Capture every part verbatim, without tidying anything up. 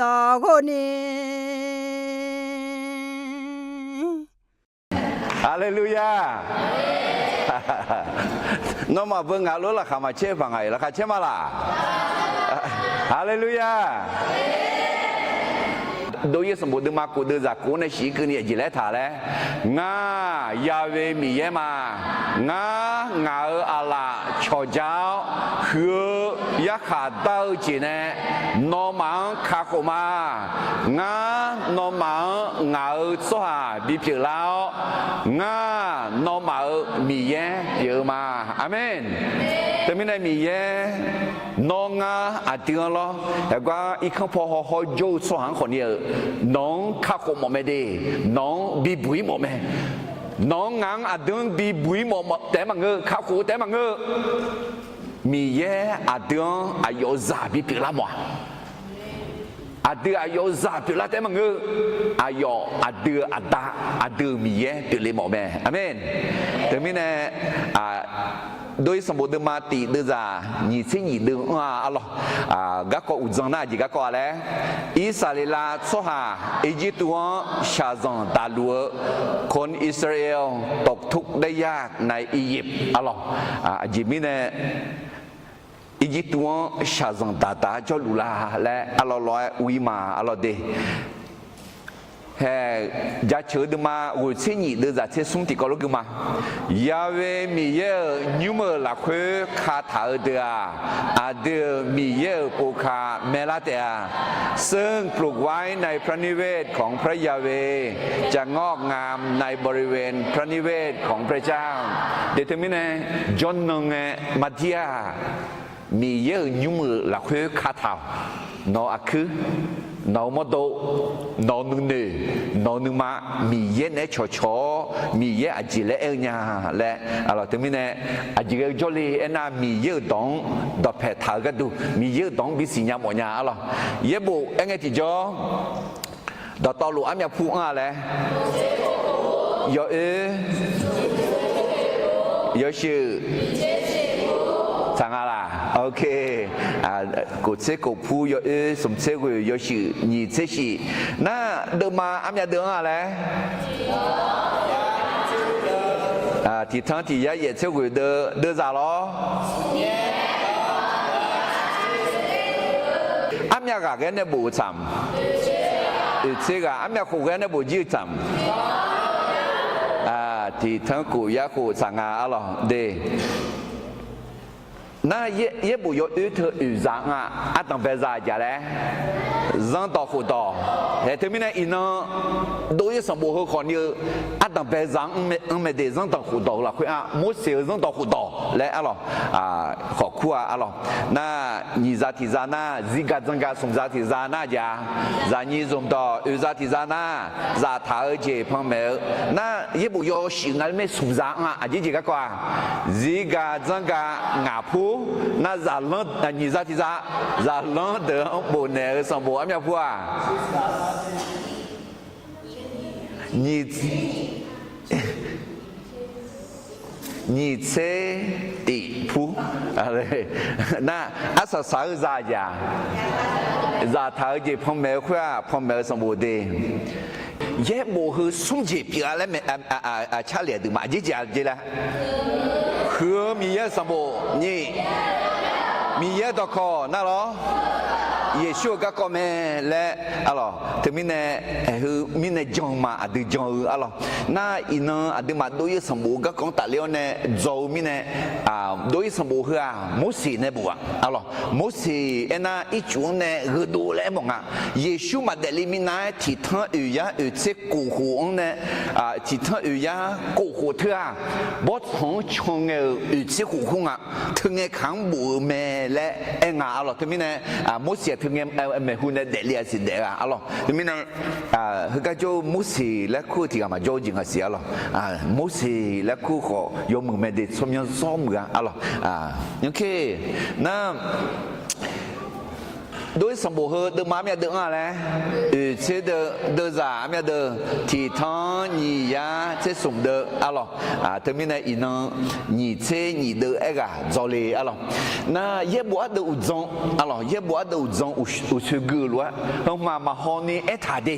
dawq ghov ni. Haleluya! Nawmaf beu ngaq lof laqkhaq maqcaer-eu paq ngaq-iq laqkhaq caer ma laq? Haleluya! Dov-ir sanqbof deuvma kof deuv zaq kof-anr nae shif-ir keuvni aqjeq laer taq laer, Ngar Ya'we Miqyaer ma. Ngar ngaq-euq aqlaf cawqja-awr huiq-eu yarkhaq dar-eu jeq nae nawmaf-anr kakhof ma. Ngar nawmaf-anr ngaq-euq tsawrhaq bipyeuf lar-awr, ngar nawmaf-euq Miqyaer pyeuf-eu ma. Aqmeq. Teumirnae Miqyaer, nawr ngar aqdui-anr lawr, yawqgar irkanr paw hawhaw jawr-eu tsawrhaq-anr khawf ni-euq, nawq-anr kakhof mawf mae de, nawq-anr bibuq-ir mawf mae. Nawq-anr ngaq-anr aqdui-anr bibuq-ir mawf taef-aer maqngeur, kakhof-eu taef-aer maqngeur. Miqyaer aqdui-anr aqyawf-euq zaq bipyeuf lar mawf-a. Aqdui aqyawf-euq zaq pyeuflar taef-aer maqngeur. Aqyawf aqdui-euq aqda, aqdui-euq Miqyaer pyeufle mawf mae. Aqmeq. Teumirnae, dov-ir sanqbof deuvma tif deuvzaq nyiq tser nyiq deuv-anr-a arlawq. Garkawv uqdzan nar aqjeq garkawv-a laer, Irsaqleqlav tsawrhaq Irjirtuv-anr shaqzanq daqluf-eu, kon Israel tawqtur daeryar nae Iqyip arlawq. Aqjeq mirnae Irjirtuv-anr shaqzanq daqdaq-aer jawrluf la laer arlawq lawq-aer ur-ir ma arlawq de. Hae, jaceuq-eu deuvma ghoeq tser nyiq deuv zaq tser smr tiqkawv lof gui ma. Ya'we Miqyaer-euq nymr-euq lafkhoer kataq-eu deuq-aq, aqdui-euq Miqyaer-euq povka maelar taef-a. ซึ่งปลูกไว้ในพระนิเวศของพระยาเวห์ จะงอกงามในบริเวณพระนิเวศของพระเจ้า Deuq teumirnae, jawrnan ngae mardir-aq, Miqyaer-euq nymr-euq lafkhoer kataq-awq. Nawq-euq aqkuir, nawq-euq mawrdo, nawq-euq nuinoeq, nawq-euq nuima, Miqyaer naeq-aer cawqcawq-awr, Miqyaer aqjeq laer aer-eu nya laer, arlawq teumirnae, aqjeq ghae-eu jawrle aernar, Miqyaer-euq dawq-anr dawqpaeq taq-eu gharduq, Miqyaer-euq dawq-anr bisiq nya mawf nya arlawq. Yaerbof aer ngae tiqjawr, dawqtawvluf armyav pur anr-a laer, yawoer, yawshuif, tsaq nga laq? Ok. Kof tser kof pur, yawoer, smq tser ghoeq, yawshuif, nyiq tser shif. Nar, deuvma armyav deuv anr-a laer, tiqtanr tiq yar yaef tser ghoeq deuv, deuvzaq lawr. Armyav ghaq ghae nae bof-eu tsaq-mq? Oeq tser ghaq. Armyav khof ghae nae bof jir-eu tsaq-mq? Tiqtanr kof yar khof tsaq nga arlawq de. Nar, yaerbof yawoer teu oeq zaq anr-a. Ardanq bae zaq jaq laer, zanrdawq khofdawq. Hae, teumirnae iqnan dov-ir sanqbof heu khawf ni-eu ardanq bae zaq-anr anr mae de, zanrdawq khofdawq-eu lafkhoer-a, Morseq-euq zanrdawq khofdawq laer arlawq, khawf kur-a arlawq. Nar, nyiq zaq tiq zaq nar, zirgaq dzanrgaq smq zaq tiq zaq nar jaq, zaqnyiq zmqdawq oeq zaq tiq zaq nar, zaftaq-eu jeq panmaeq-eu. Nar, yaerbof yawshuif nga laer mae smq zaq anr-a. Aqjeq jeq garkawv-aq, zirgaq dzanrgaq ngaq pur, nar, zaqlanr, nyiq zaq tiq zaq, zaqlanr deuq-anr bofnaeq-eu sanqbof armyav pur-aq, nyiq nyiq tser tiq pur. Nar, arsaq saq-eu zaq jaq, zaftaq-eu jeq panmaeq-eu khoer-aq, panmaeq-eu sanqbof de. Yaerbof heu smr jeq pyeuf-a laer carlef aqduimaf aqjeq jeq-a jeq laer, huiq-eu Miqyaer-euq sanqbof nyiq, Miqyaer dawqkawq nar lawr, Yeqsur-euq garkawv mae laer arlawq. Teumirnae, aeqheu mirnae jan ma, aqdui jan-eu arlawq. Nar, iqnan aqduimaf dov-ir sanqbof-eu garkawv-anr tafler-awr nae dzaw-eu mirnae, dov-ir sanqbof heu-aq, Morseq nae bof-a arlawq. Morseq aernar, ircuf-anr nae gheudov laer aermawf nga. Yeqsur maqdaefle minav-aer tiqtanr oeq yar oeq tser kof khof-anr nae, tiqtanr oeq yar kof khof teu-aq, bawrtsanq-anr can ngae-euq oeq tser khof khoer nga. Teungae kaq-anr bof-eu mae laer aer nga arlawq. Teumirnae, Morseq-aq teungae maeqhu nae daefle-a siq daef-a arlawq. Teumirnae, heugar jawr-eu Morseq laer kur-eu tiq ghaq maqjawr-eu jeq nga siq arlawq. Morseq laer kur khawf yawmuiq mae de, tsawrmyanr zawr muiq-a arlawq. Nar, Dov-ir sanqbof heu deuvma armyav deuv-anr-a laer, oeq tser deuv, deuvzaq armyav deuv, tiqtanq nyiq yar tser smq deuv arlawq. Teumirnae iqnan nyiq tser nyiq deuv aerghaq dzawle arlawq. Nar yaerbof ardeuv uqdzan arlawq, yaerbof ardeuv uqdzan uqsoeq gui-euq lof-aer, heu hmq-aq maqhaw ni aertaq de,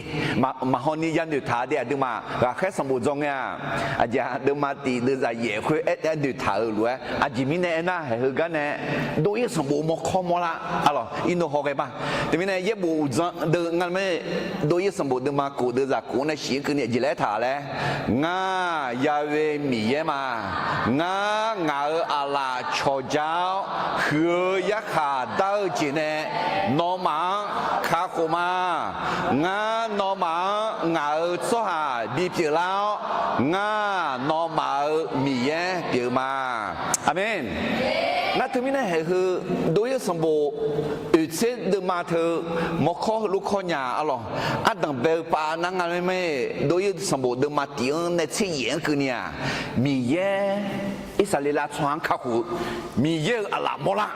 maqhaw ni yanoeq taq de. Aqduimaf ghaqkhaer sanqbof dzawr ngae-aq, aqjeq-aq deuvma tiq deuvzaq yaef khoer aer, aernoeq taq-euq lof-aer, aqjeq mirnae aernar, haeq heugar nae dov-ir sanqbof mawrkawr mawrlar arlawq, irnoeq haw ghae ma. Teumirnae yaerbof uqdzan deuv nga mae, dov-ir sanqbof deuvma kof deuvzaq kof-anr nae shif-ir keuvni aqjeq laer aertaq laer, Ngar Ya'we Miqyaer ma. Ngar ngaq-euq aqlaf cawqja-awr, huiq-eu yarkhaq dar-eu jeq nae nawmaf-anr kakhof ma. Ngar nawmaf-anr ngaq-euq tsawrhaq bipyeuf lar-awr, ngar nawmaf-euq Miqyaer pyeuf ma. Aqmeq. Nar teumirnae haeq heu dov-ir sanqbof oeqtser deuvma teu mawrkawr heulof kawr nya arlawq. Ardanq bae-eu pav nar nga mae, dov-ir sanqbof deuvma tiq-anr nae tser yaef-anr keuvni-aq, Miqyaer Irsaqleqlav tsawrhaq-anr kakhof-eu, Miqyaer-euq aqlaf mawrlar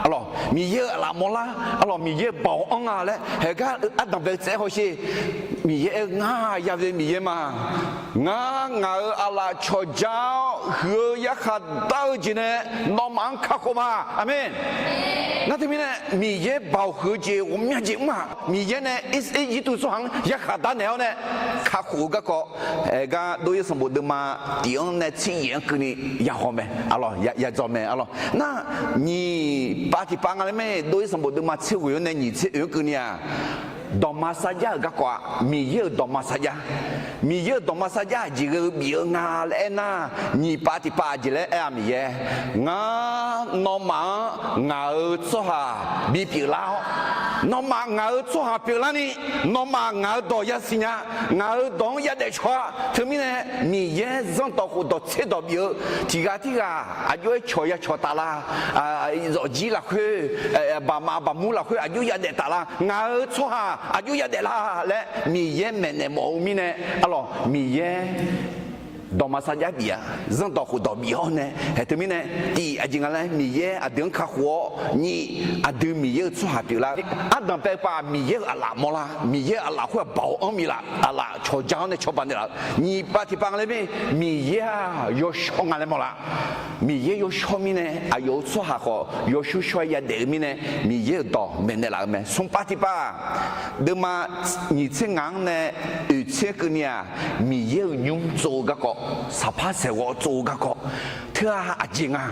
arlawq, Miqyaer-euq aqlaf mawrlar arlawq, Miqyaer-euq baoq-anr nga laer haeq gar ardanq bae-eu tsaev-aer hawsher. Miqyaer-aer ngar Ya'we Miqyaer ma. Ngar ngaq-euq aqlaf cawqja-awr huiq-eu yarkhaq dar-eu jeq nae nawmaf-anr kakhof ma. Aqmeq. Ngar teumirnae Miqyaer baoq huiq-eu jeq ghawqmya jeq mr-aq, Miqyaer nae Irjirtuv tsawrhaq-anr yarkhaq dar naeq-awr nae kakhof-eu garkawv, haeq gar dov-ir sanqbof deuvma tiq-anr nae tser yaef-anr keuvni yahaw mae arlawq, yadzaw mae arlawq. Nar nyiq pav tiqpav nga laer mae, dov-ir sanqbof deuvma tser ghoeq-anr nae nyiq tser oeq-anr keuvni-aq, dawqma sarjax-euq garkawv-aq, Miqyaer-euq dawqma sarjax. Miqyaer-euq dawqma sarjax aqjeq ghae-eu bif-eu nga laer aernar, nyiq pav tiqpav aqjeq laer aer-a, Miqyaer, ngar nawmaf-anr ngaq-euq tsawrhaq bipyeuf lar-awr, nawmaf ngaq-euq tsawrhaq pyeuflarni, nawmaf ngaq-euq dawq yasiq nya, ngaq-euq dawq-anr yadaef cawq-a. Teumirnae Miqyaer zanrdawq khofdawq tserdawq bif-eu tiq ghaq tirghaq aqjox-aer cawq ya cawq taf la, zawqjir lafkhoer, baqmaf baqmur lafkhoer aqjox yadaef taf la, ngaq-euq tsawrhaq aqjox yadaef la laer Miqyaer maeqnaeq mawf-eu mirnae arlawq, Miqyaer dawqma sarjax bif-a, zanrdawq khofdawq bif-awr nae haeq teumirnae, tiq aqjeq nga laer Miqyaer aqdui-anr kakhof-awr, nyiq aqdui Miqyaer-euq tsawrhaq pyeuflar. Ardanq bae-eu pav Miqyaer-euq aqlaf mawrlar, Miqyaer-euq aqlaf khoer-aq baoq-anr miflaf, aqlaf cawqja-anr nae cawba naeqlaf-eu. Nyiq pav tiqpav nga laer mae, Miqyaer-aq yawshawr nga laer mawrlar. Miqyaer yawshawr mirnae aqyawf-euq tsawrhaq khawf yawshawr shawr-aer yadaef-eu mirnae, Miqyaer-euq dawq maeqnaeq laf-eu mae. Smq pav tiqpav, deuvma nyiq tser ngaq-anr nae oeq tser keuvni-aq, Miqyaer-euq nymr tsov-eu garkawv, saqpar saeqghawv tsov-eu garkawv, teu-aq aqjeq nga.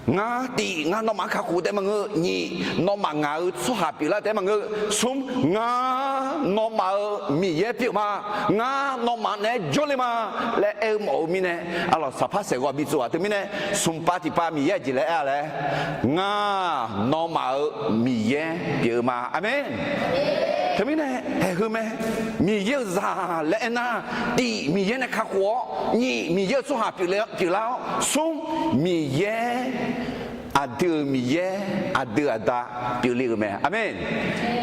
Ngar tiq, ngar nawmaf-anr kakhof taef maqngeur. Nyiq, nawmaf ngaq-euq tsawrhaq pyeuflar taef maqngeur. Smr, ngar nawmaf-euq Miqyaer pyeuf ma. Ngar nawmaf naeq-aer jawrle ma laer aer-eu mawf-eu mirnae, arlawq, saqpar saeqghawv bitsov-aq teumirnae, smq pav tiqpav Miqyaer aqjeq laer aer-a laer, ngar nawmaf-euq Miqyaer pyeuf-eu ma. Aqmeq. Teumirnae haeq heu mae, Miqyaer-euq zaq laer aernar, tiq, Miqyaer nae kakhof-awr, nyiq, Miqyaer-euq tsawrhaq pyeuflar-awr, smr, Miqyaer, aqdui-euq Miqyaer, aqdui aqda pyeufle-euq mae. Aqmeq.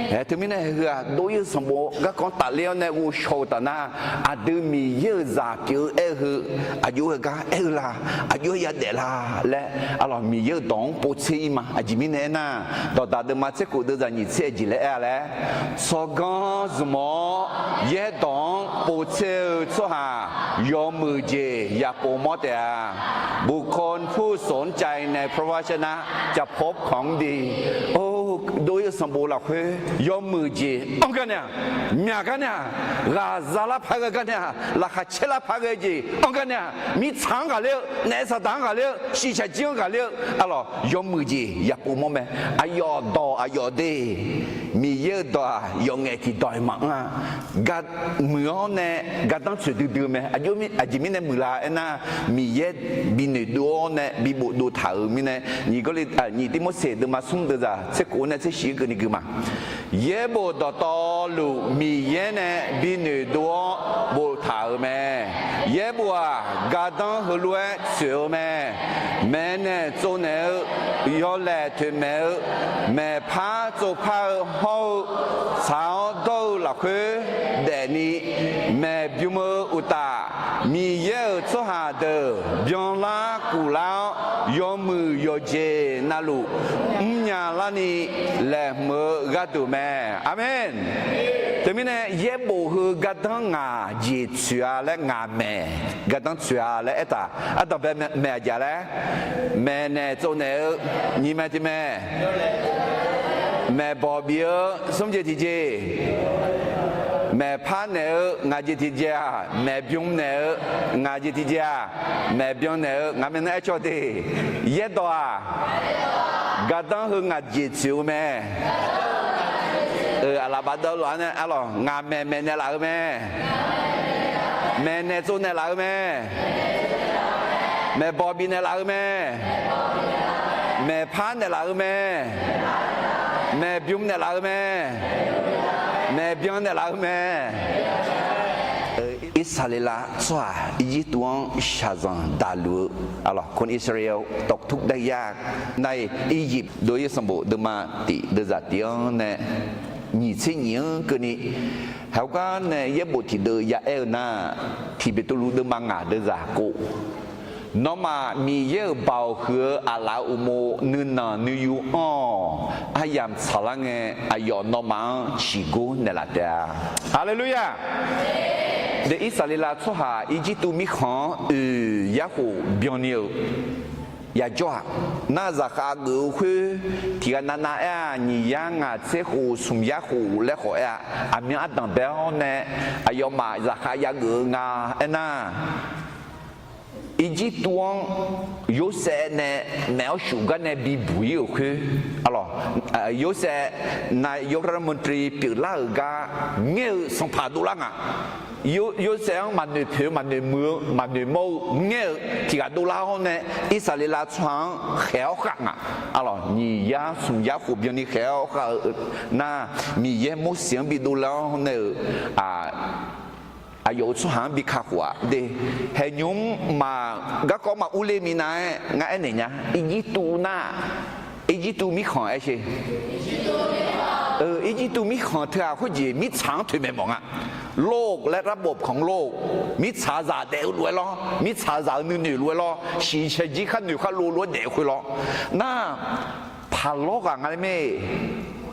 Haeq teumirnae haeq heu-aq, dov-ir-eu sanqbof garkawv-anr tafler-awr nae ghovshaw-eu taf nar, aqdui Miqyaer-euq zaq pyeuf-eu aer-eu heu, aqjox-aer gar aer-eu la, aqjox-aer yadaef la laer, arlawq, Miqyaer-euq dawq-anr povtser-ir ma. Aqjeq mirnae aernar, dawqdaq deuvma tser khof deuvzaq nyiq tser aqjeq laer aer-a laer, tsawrganr zmq-awr yaerdawq-anr povtser-eu tsawrhaq yawmuiq jeq yaqpov mawr taef-a. บุคคลผู้สนใจในพระวจนะจะพบของดี Or, dov-ir-eu sanqbof lafkhoer yawmuiq jeq anr gar nae-aq, myaq gar nae-aq, ghaqza lar par ghae gar nae-aq, laqkhaq caer lar par ghae jeq anr gar nae-aq, mirtsaq-anr ghaqler-eu, naef saqdaq-anr ghaqler-eu, shiqshaq jir-anr ghaqler-eu, arlawq, yawmuiq jeq yaqpov mawr mae. Aqyawf dawq aqyawf de, Miqyaer-euq dawq-aq yawf ngaef tiqdawq-iq maqanr-a. Gar muiq-awr nae gardanr tsoeq duidui-eu mae. Aqjeq mirnae muiqlar aernar, Miqyaer bi noeqdov-awr nae bi bofdov taq-euq mirnae, nyiq Gawrliv, nyiq Tirmorseq deuvma smr deuvzaq tser khof-anr nae tser shif-ir keuvni gui ma. Yaerbof dawqtawvluf Miqyaer nae bi noeqdov-awr boftaq-euq mae. Yaerbof-aq, gardanr heulof-aer tsoeq-eu mae. Maeqnaeq tsovnaeq-eu, yawlaeq toeqmaeq-eu, maeqpar tsovpar-eu hawr-eu, tsaq-awr dawr-eu lafkhoer daefni maeqbym-eu uqtaf, Miqyaer-euq tsawrhaq deuq byanlar kuflar-awr, yawmuiq yawqjeq navluf mrnya larni laeqhmq-eu gharduq mae. Aqmeq. Teumirnae yaerbof heu gardanr ngaq jeq tsoeq-a laer ngaq maeq gardanr tsoeq-a laer aertaq. Ardanqbae maeq aqjeq laer, maeqnaeq tsovnaeq-eu nyiq mae tiq mae, maeqbawq bif-eu smr jeq tiq jeq, maeqpar naeq-eu ngaq jeq tiq jeq-aq, maeqbymr naeq-eu ngaq jeq tiq jeq-aq, maeqbyan naeq-eu ngaq mae nar aer cawq de. Yaerdawq-aq, gardanr heu ngaq jeq tsoeq-eu mae. Aqlaf bafdawv lof-aer nae arlawq, ngaq maeq maeqnaeq laf-eu mae. Maeqnaeq tsovnaeq laf-eu mae. Maeqbawq bifnaeq laf-eu mae. Maeqpar naeq laf-eu mae. Maeqbymr naeq laf-eu mae. Maeqbyan naeq laf-eu mae. Irsaqleqlav tsawrhaq Irjirtuv-anr shaqzanq daqluf-eu, arlawq, คนอิสราเอล ตกทุกข์ได้ยาก nar-iq, Irjif dov-ir sanqbof deuvma tiq deuvzaq tiq-anr nae nyiq tser nyiq-anr keuvni, heugar nae yaerbof tiqdeuv ya aer-eu nar, tiq Beqtuvluv deuvma ngaq deuvzaq kov, nawmaf Miqyaer-euq baoq huiq-eu aqlaf-euq uqmov nuinanq nuiyu anr-awq. Aryamq tsaqlar ngae aqyawf nawmaf-anr ciqgor naeqlaf taef-a. Haleluya! De, Irsaqleqlav tsawrhaq Irjirtuv mirkhanq-anr oeq yarkhof byanni-euq yajawr-aq, nar zaqkhav geuf-eu khoer tiq ghaq navnav aer-aq, nyiq yar ngaq tser khof smq yar khof laer khawf aer-a. Aqmyan ardanq bae-awr nae aqyawfmaf zaqkhav yageuf-eu nga aernar, Irjirtuv-anr Yorsaev nae maef-awr shuf gar nae bibuq-ir-euq khoer, arlawq, Yorsaev nae yawrlar maqdui pyeuflar-euq gar ngaer-eu sanqpaq dovlar nga. Yorsaev-anr maqnoeq poeq-eu, maqnoeq muiq-eu, maqnoeq mawr-eu ngaer-eu tiq ghaq dovlar-awr nae, Irsaqleqlav tsawrhaq-anr khaeq-awr khav nga. Arlawq, nyiq yar smq yar khof byanni khaeq-awr khav-eu nar, Miqyaer Morseq-anr bidovlar-awr nae-euq aqyawf-euq tsawrhaq-anr bi kakhof-aq de. Haeqnymr maf garkawv maqurler minav-aer ngar aernaeq nya. Irjirtuv nar, Irjirtuv mirkhanq aer sher. Irjirtuv mirkhanq teu-aq khoerjeq mirtsaq-anr toeqmaeq mawf nga. โลก laer ระบบของโลก mirtsaqzaq daef-eu lof-aer lawr, mirtsaqzaq-euq nuinoeq lof-aer lawr, shiqshaeq jir khar noeq khar lov lof-aer daef-eu khoer lawr. Nar, paqlawr ghaq nga laer mae.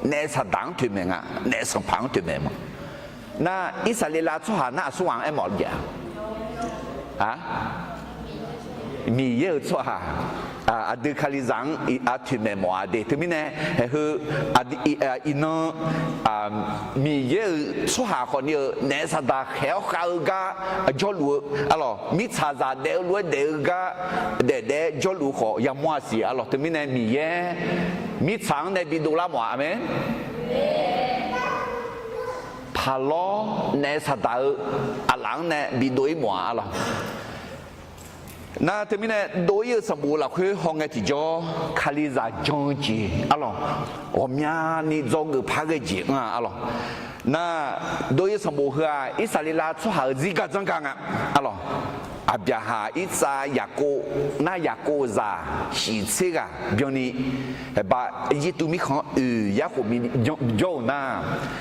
Naef saqdaq-anr toeqmaeq nga. Naef sanqpaq-anr toeqmaeq mawf. Nar, Irsaqleqlav tsawrhaq nar aqsur ghaq-anr aermawf-eu jeq-a, Miqyaer-euq tsawrhaq, aqdui Kalizaq-anr aqtoeq maeqmawf-a de. Teumirnae, heu, iqnan, Miqyaer-euq tsawrhaq khawfni-eu naef saqdaq khaeq-awr khav-eu gar jawrluf-eu, arlawq, mirtsaqzaq daef-eu lof-aer daef-eu gar daef daef-aer jawrluf-eu khawf yamawr-a siq, arlawq. Teumirnae Miqyaer mirtsaq-anr nae bidovlar mawf-a. Aqmeq. Paqlawr naef saqdaq-eu aqlaf-anr nae bidov-ir mawf-a, arlawq. Nar teumirnae dov-ir-eu sanqbof lafkhoer hawngae tiqjawr Kalizaq jan-eu jeq, arlawq, ghawqmyani dzawgeuf par ghae jeq anr-a, arlawq. Nar, dov-ir-eu sanqbof heu-aq, Irsaqleqlav tsawrhaq-euq zirgar dzanrgar nga, arlawq. Aqbyaqhaq, Irsaq, Yaqkov, nar Yaqkov zaq shiq tser ghaq byanni, haeqba Irjirtuv mirkhanq-anr oeq yarkhof bijawr-euq nar,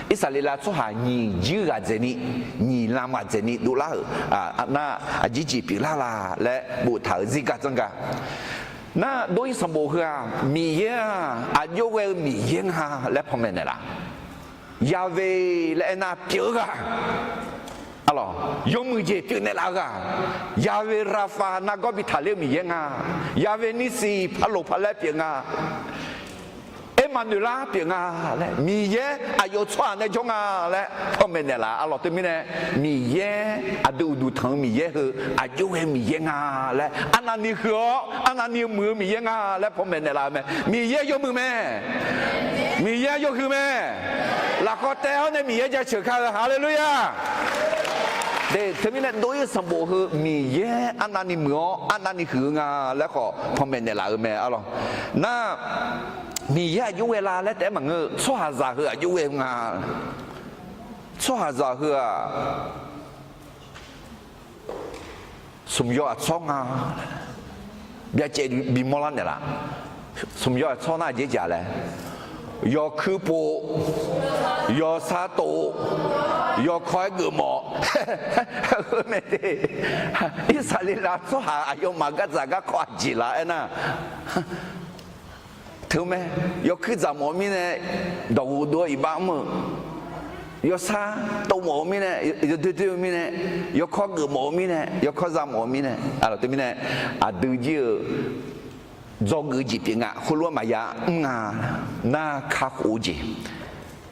Irsaqleqlav tsawrhaq nyiq jir ghaq dzaeqni, nyiq lam ghaq dzaeqni dovlar-euq nar, aqjeq jeq pyeuflar la laer boftaq-euq zirgar dzanrgar. Nar, dov-ir sanqbof heu-aq, Miqyaer-aq, aqjox ghae-eu Miqyaer nga laer panmaeq naeqlaf. Yaqve laer aernar pyeuf-eu ghaq, arlawq, yawmuiq jeq pyeufnaeq laf-eu ghaq, Yaqve Raqfaq nargawr bi taqler-eu Miqyaer nga, Yaqve Nisiq paqloq paqlaer pyeuf nga, Ermaqnoeqlar pyeuf nga laer, Miqyaer aqyawf tsawrhaq nae jawr nga laer panmaeq naeqlaf, arlawq. Teumirnae Miqyaer aqdui uqduq tanq-eu Miqyaer heu aqjox ghae-eu Miqyaer nga laer, arnavni huiq-awr arnavni muiq-eu Miqyaer nga laer panmaeq naeqlaf-eu mae. Miqyaer yawmuiq mae. Miqyaer yawhuiq mae. Lafkhawf taev-awr nae Miqyaer jaceuq kar-eu, haleluya. De, teumirnae dov-ir-eu sanqbof heu Miqyaer arnavni muiq-awr arnavni huiq-eu nga laer khawf panmaeq naeqlaf-eu mae, arlawq. Nar, Miqyaer aqjox ghae la laer taef-aer maqngeur-eu, tsawrhaqzaq heu aqjox ghae-eu nga. Tsawrhaqzaq heu-aq, smq yaw aqtsawr nga. Byacaev bimawr lar naeqlaf. Smq yaw aqtsawr nar aqjeq jav laer, Yawkuir pov, yawsar tov, yawkawr-aer geufmawf-awq. Heu mae de, Irsaqleqlav tsawrhaq aqyawfmaf gardzaq garkawv aqjeq laf aernar, teu mae, yawkuir dzaq mawf-eu mirnae, dawqghof dov-awr iqbax mr-eu, yawsar tov mawf-eu mirnae, yawdoer doer-eu mirnae, yawkawr geufmawf-eu mirnae, yawkawr za mawf-eu mirnae, teumirnae aqdui jir-euq dzawgeuf jeq pyeuf nga, khoerlof-aer maqya mr nga. Nar kakhof-eu jeq,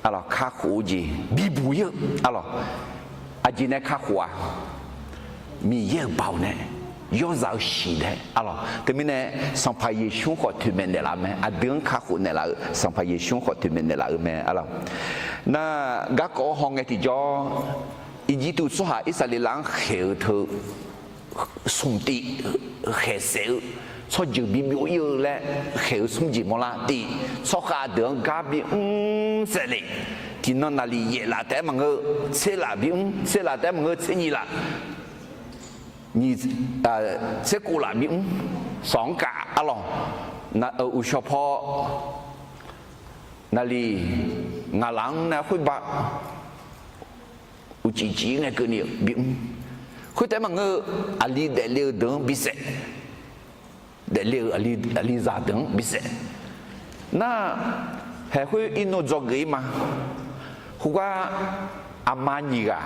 arlawq, kakhof-eu jeq bibuq ir-eu, arlawq, aqjeq nae kakhof-aq, Miqyaer-euq baoq nae, yawrzaq-eu shiq nae, arlawq, teumirnae Sanqpaq Yeqsur khawf toeqmaeq naeqlaf-eu mae. Aqdui-anr kakhof naeqlaf-eu Sanqpaq Yeqsur khawf toeqmaeq naeqlaf-eu mae, arlawq. Nar garkawv hawngae tiqjawr, Irjirtuv tsawrhaq Irsaqleqlav-anr khaeq-eu teu smq tiv khaeq saef-eu, tsawrjeuq bibyov ir-eu laer khaeq-eu smr jeq mawrlar tiv, tsawrkhav deuq-anr gar bimr saef le. Tiqnan naqliq yaef laf taef-aer maqngeur, tser laf bimr, tser laf taef-aer maqngeur, tser nyiq laf, nyiq, tser kov laf bimr, sawq-anr kaf, arlawq, uqshawq paw naqliq ngaq laf-anr nae khoerba uqcif cif-ir ngae keuvni bimr. Khoertaef-aer maqngeur-eu, aqli daefle-eu deuq-anr bisaef, daefle-eu aqli zaq deuq-anr bisaef. Nar, haeq khoer irnov dzawgeuf ir ma. Khoergar aqma nyiq ghaq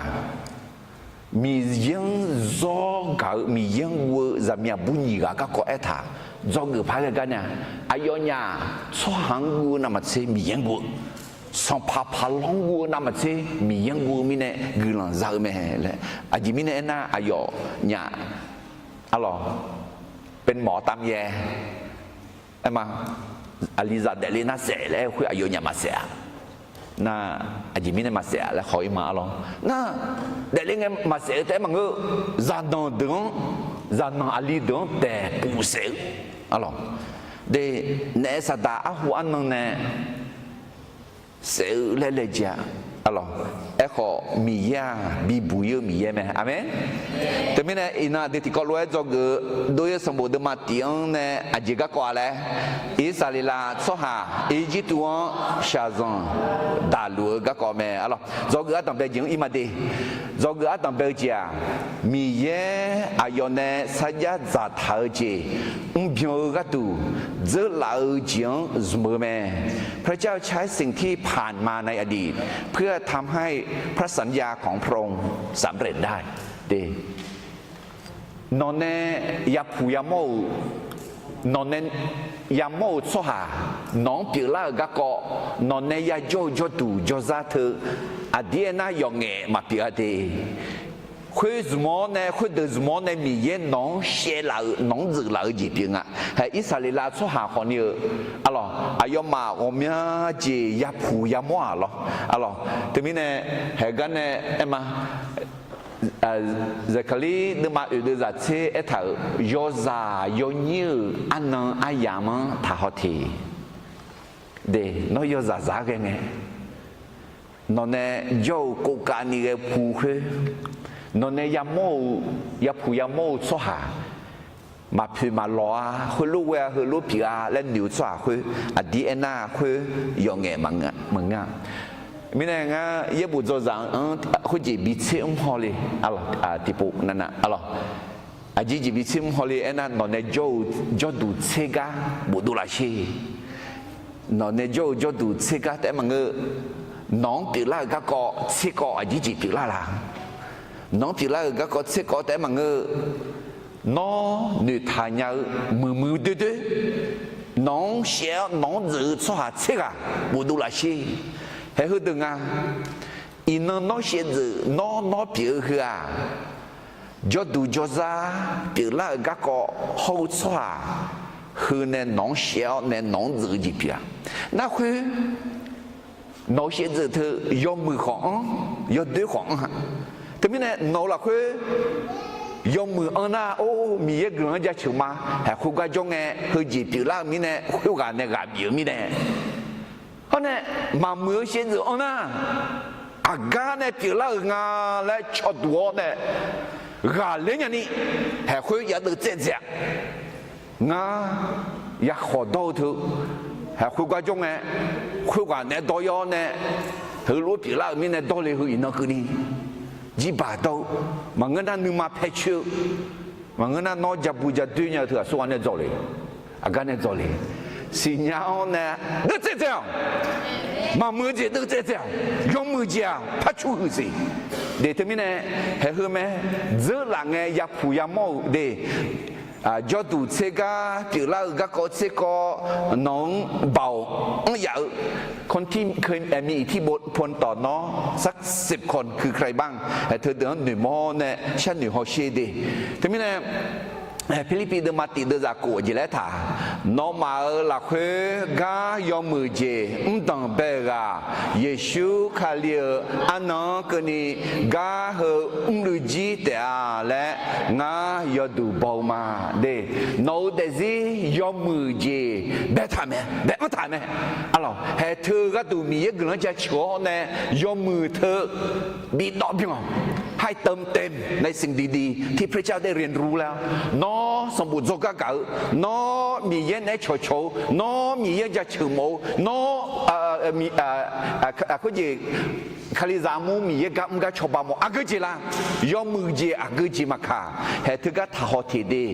Miqyaer-anr zawr gaq-eu, Miqyaer-anr guv-eu zaqmiq aqbur nyiq ghaq garkawv aertaq dzawgeuf par ghae gar nar, aqyawfnyaf tsawrhaq-anr guv-eu navmaqtser Miqyaer-anr guv-eu, sanqpaq paqlawr-anr guv-eu navmaqtser Miqyaer-anr guv-eu mirnae guiqlanq za-eu mae laer. Aqjeq mirnae aernar, aqyawfnyaf, arlawq, เป็นหมอตำแย aer ma, aqli zaq daefle nar saef laer aer-eu khoer aqyawfnyaf maqsaef-a. Nar, aqjeq mirnae maqsaef-a laer haw-ir ma, arlawq. Nar, daefle ngae maqsaef-eu taef-aer maqngeur, zaqnanq deuq-anr, zaqnanq aqli deuq-anr daeqpuf saef-eu, arlawq. De, naef saqdaq arhu arnan nae saef-eu laer laejae-a, arlawq. Aerkhawf Miqyaer-aq bibuq ir-eu Miqyaer mae. Aqmeq. Teumirnae iqnan aqdui tiqkawv lof-aer dzawgeuf-eu dov-ir sanqbof deuvma tif-anr nae aqjeq garkawv-a laer, Irsaqleqlav tsawrhaq Irjirtuv-anr shaqzanq daqluf-eu garkawv mae, arlawq. Dzawgeuf ardanq bae-eu jeq-anr ir ma de. Dzawgeuf ardanq bae-eu jeq-aq, Miqyaer aqyawf nae sarjax dzaqtaq-eu jeq mrbyan-eu gharduq dzeurlaf-eu jeq-anr zmq-eu mae. พระเจ้าใช้สิ่งที่ผ่านมาในอดีต เพื่อทำให้พระสัญญาของพระองค์ สำเร็จได้ de. Nawqnae yapuq yamawr-euq, nawqnae yamawr-euq tsawrhaq nawq-anr pyeuflar-euq garkawv, nawqnae yajawr-eu jawrduq jawrzar teu aqdir aernar yawqngaef maqpyeuf-a de. Khoer zmq-awr nae, khoerdeuq zmq-awr nae Miqyaer nawq-anr shaevlaf-euq, nawq-anr dzeuflaf-eu jeq pyeuf nga. Haeq Irsaqleqlav tsawrhaq khawfni-eu, arlawq, aqyawfmaf ghawqmya jeq yapuq yamawr-aq lawr, arlawq. Teumirnae haeq gar nae aer ma, Zaqkaqlir deuvma oeq deuv zaq tser aertaq-euq, yawzaq yawnyir-euq arnan aryamq-anr taqhaw te. De, nawr yawzaq zaq-aer ghae ngae, nawqnae jawr-euq kovkavni ghae pu khoer, nawqnae yamawr-eu, yapuq yamawr-eu tsawrhaq maqpoeq maqlawq-a, heulof ghae-a, heulof pyeuf-a laer noeq-eu tsawrhaq khoer, aqdir aernar khoer yawqngaef maqngeur-a. Mirnae ngar yaerbof dzawzaq-anr khoerjeq bitser mr haw le, tiqpov navnav, arlawq. Aqjeq jeq bitser mr haw le aernar, nawqnae jawr-eu jawrduq tser gar bofdov lafsher. Nawqnae jawr-eu jawrduq tser gar taef-aer maqngeur. Nawq-anr pyeuflar-euq garkawv tser kawv aqjeq jeq pyeuflar la? Nawq-anr pyeuflar-euq garkawv tser kawv taef-aer maqngeur. Nawr noeqtaq nya-eu muiqmuiq doer doer, nawq-anr shaev-awr nawq-anr dzeuf-eu tsawrhaq tser ghaq bofdov lafsher. Haeq heudeuq nga. Iqnan nawr shaevdzeuf nawr nawr pyeuf-eu heu-aq, jawrduq jawrzar pyeuflar-euq garkawv hawr-eu tsawrhaq heu nae nawq-anr shaev-awr nae nawq-anr dzeuf-eu jeq pyeuf-a. Nar khoer nawq-euq shaevdzeuf teu yawmuiq khawf anr, yawdoer khawf anr-a. Teumirnae nawq-euq lafkhoer yawmuiq anr nar, or, Miqyaer guiqlanq-anr jaceuq ma. Haeq khoergar jawr ngae, heujeq pyeuflar-euq mirnae, khoerghaq nae ghaq bif-eu mirnae, hawr nae maqmuiq-eu shaevdzeuf anr nar, aqgar nae pyeuflar-euq nga laer cawduq-awr nae ghaqler nyani, haeq khoer yadeuv tsaev dzaeq-a. Ngar yakhawq dawr-eu teu Khoergar jawr ngae, khoerghaq naeq-aer dawr-ir-awr nae, heulof-aer pyeuflar-euq mirnae dawr le heu iqnan keuvni, jirbaq dawr-eu, maqngeur nar nuima paecoer-eu, maqngeur nar nawr jabu jadoer nya-eu teughaq sawrghaq nae dzawq le, aqgar nae dzawq le, siqnya-awr nae deuvtsaev dzae-awq. Maqmuiq-eu jeq deuvtsaev dzae-awq. Yawmuiq jeq-aq parcu huiqsiq. De teumirnae, haeq heu mae, dzeurlaf ngae yapuq yamawr-euq de, jawrduq tser gar pyeuflar-eu garkawv tser kawv, nawq-anr baoq anr yaf-eu, คนที่เคยมีอิทธิพลต่อน้องสักสิบคน คือใครบ้าง haeq teudeuq-anr noeqmawr nae sharnoeq hawsher de. Teumirnae, Pirlirpiv deuvma tiq deuvzaq khof jeq laer taq, nawmaf-euq lafkhoer gar yawmuiq jeq mrdanq bae-eu ghaq, Yeqsur Kali-euq arnan-anr keuvni gar heu mrluiv jir taef-a laer ngar yawduq baw-eu ma de. Nawq-euq daefzir yawmuiq jeq baetaq mae, bae-anr taq mae. Arlawq, haeq teu gharduq Miqyaer guiqlanq jaceuq-awr nae yawmuiq teu bidawv byan-awq. ให้เติมเต็มในสิ่งดีๆ ที่พระเจ้าได้เรียนรู้แล้ว nawr sanqbof dzawrgar gaq-eu, nawr Miqyaer naeq-aer cawqcawq-eu, nawr Miqyaer jaceuq mawf-eu, nawr khoerjeq Kalizaq armur Miqyaer gar mr gar cawba mawf aqgeu jeq la, yawmuiq jeq aqgeu jeq maqkaq, haeq teugar taqhaw teq de.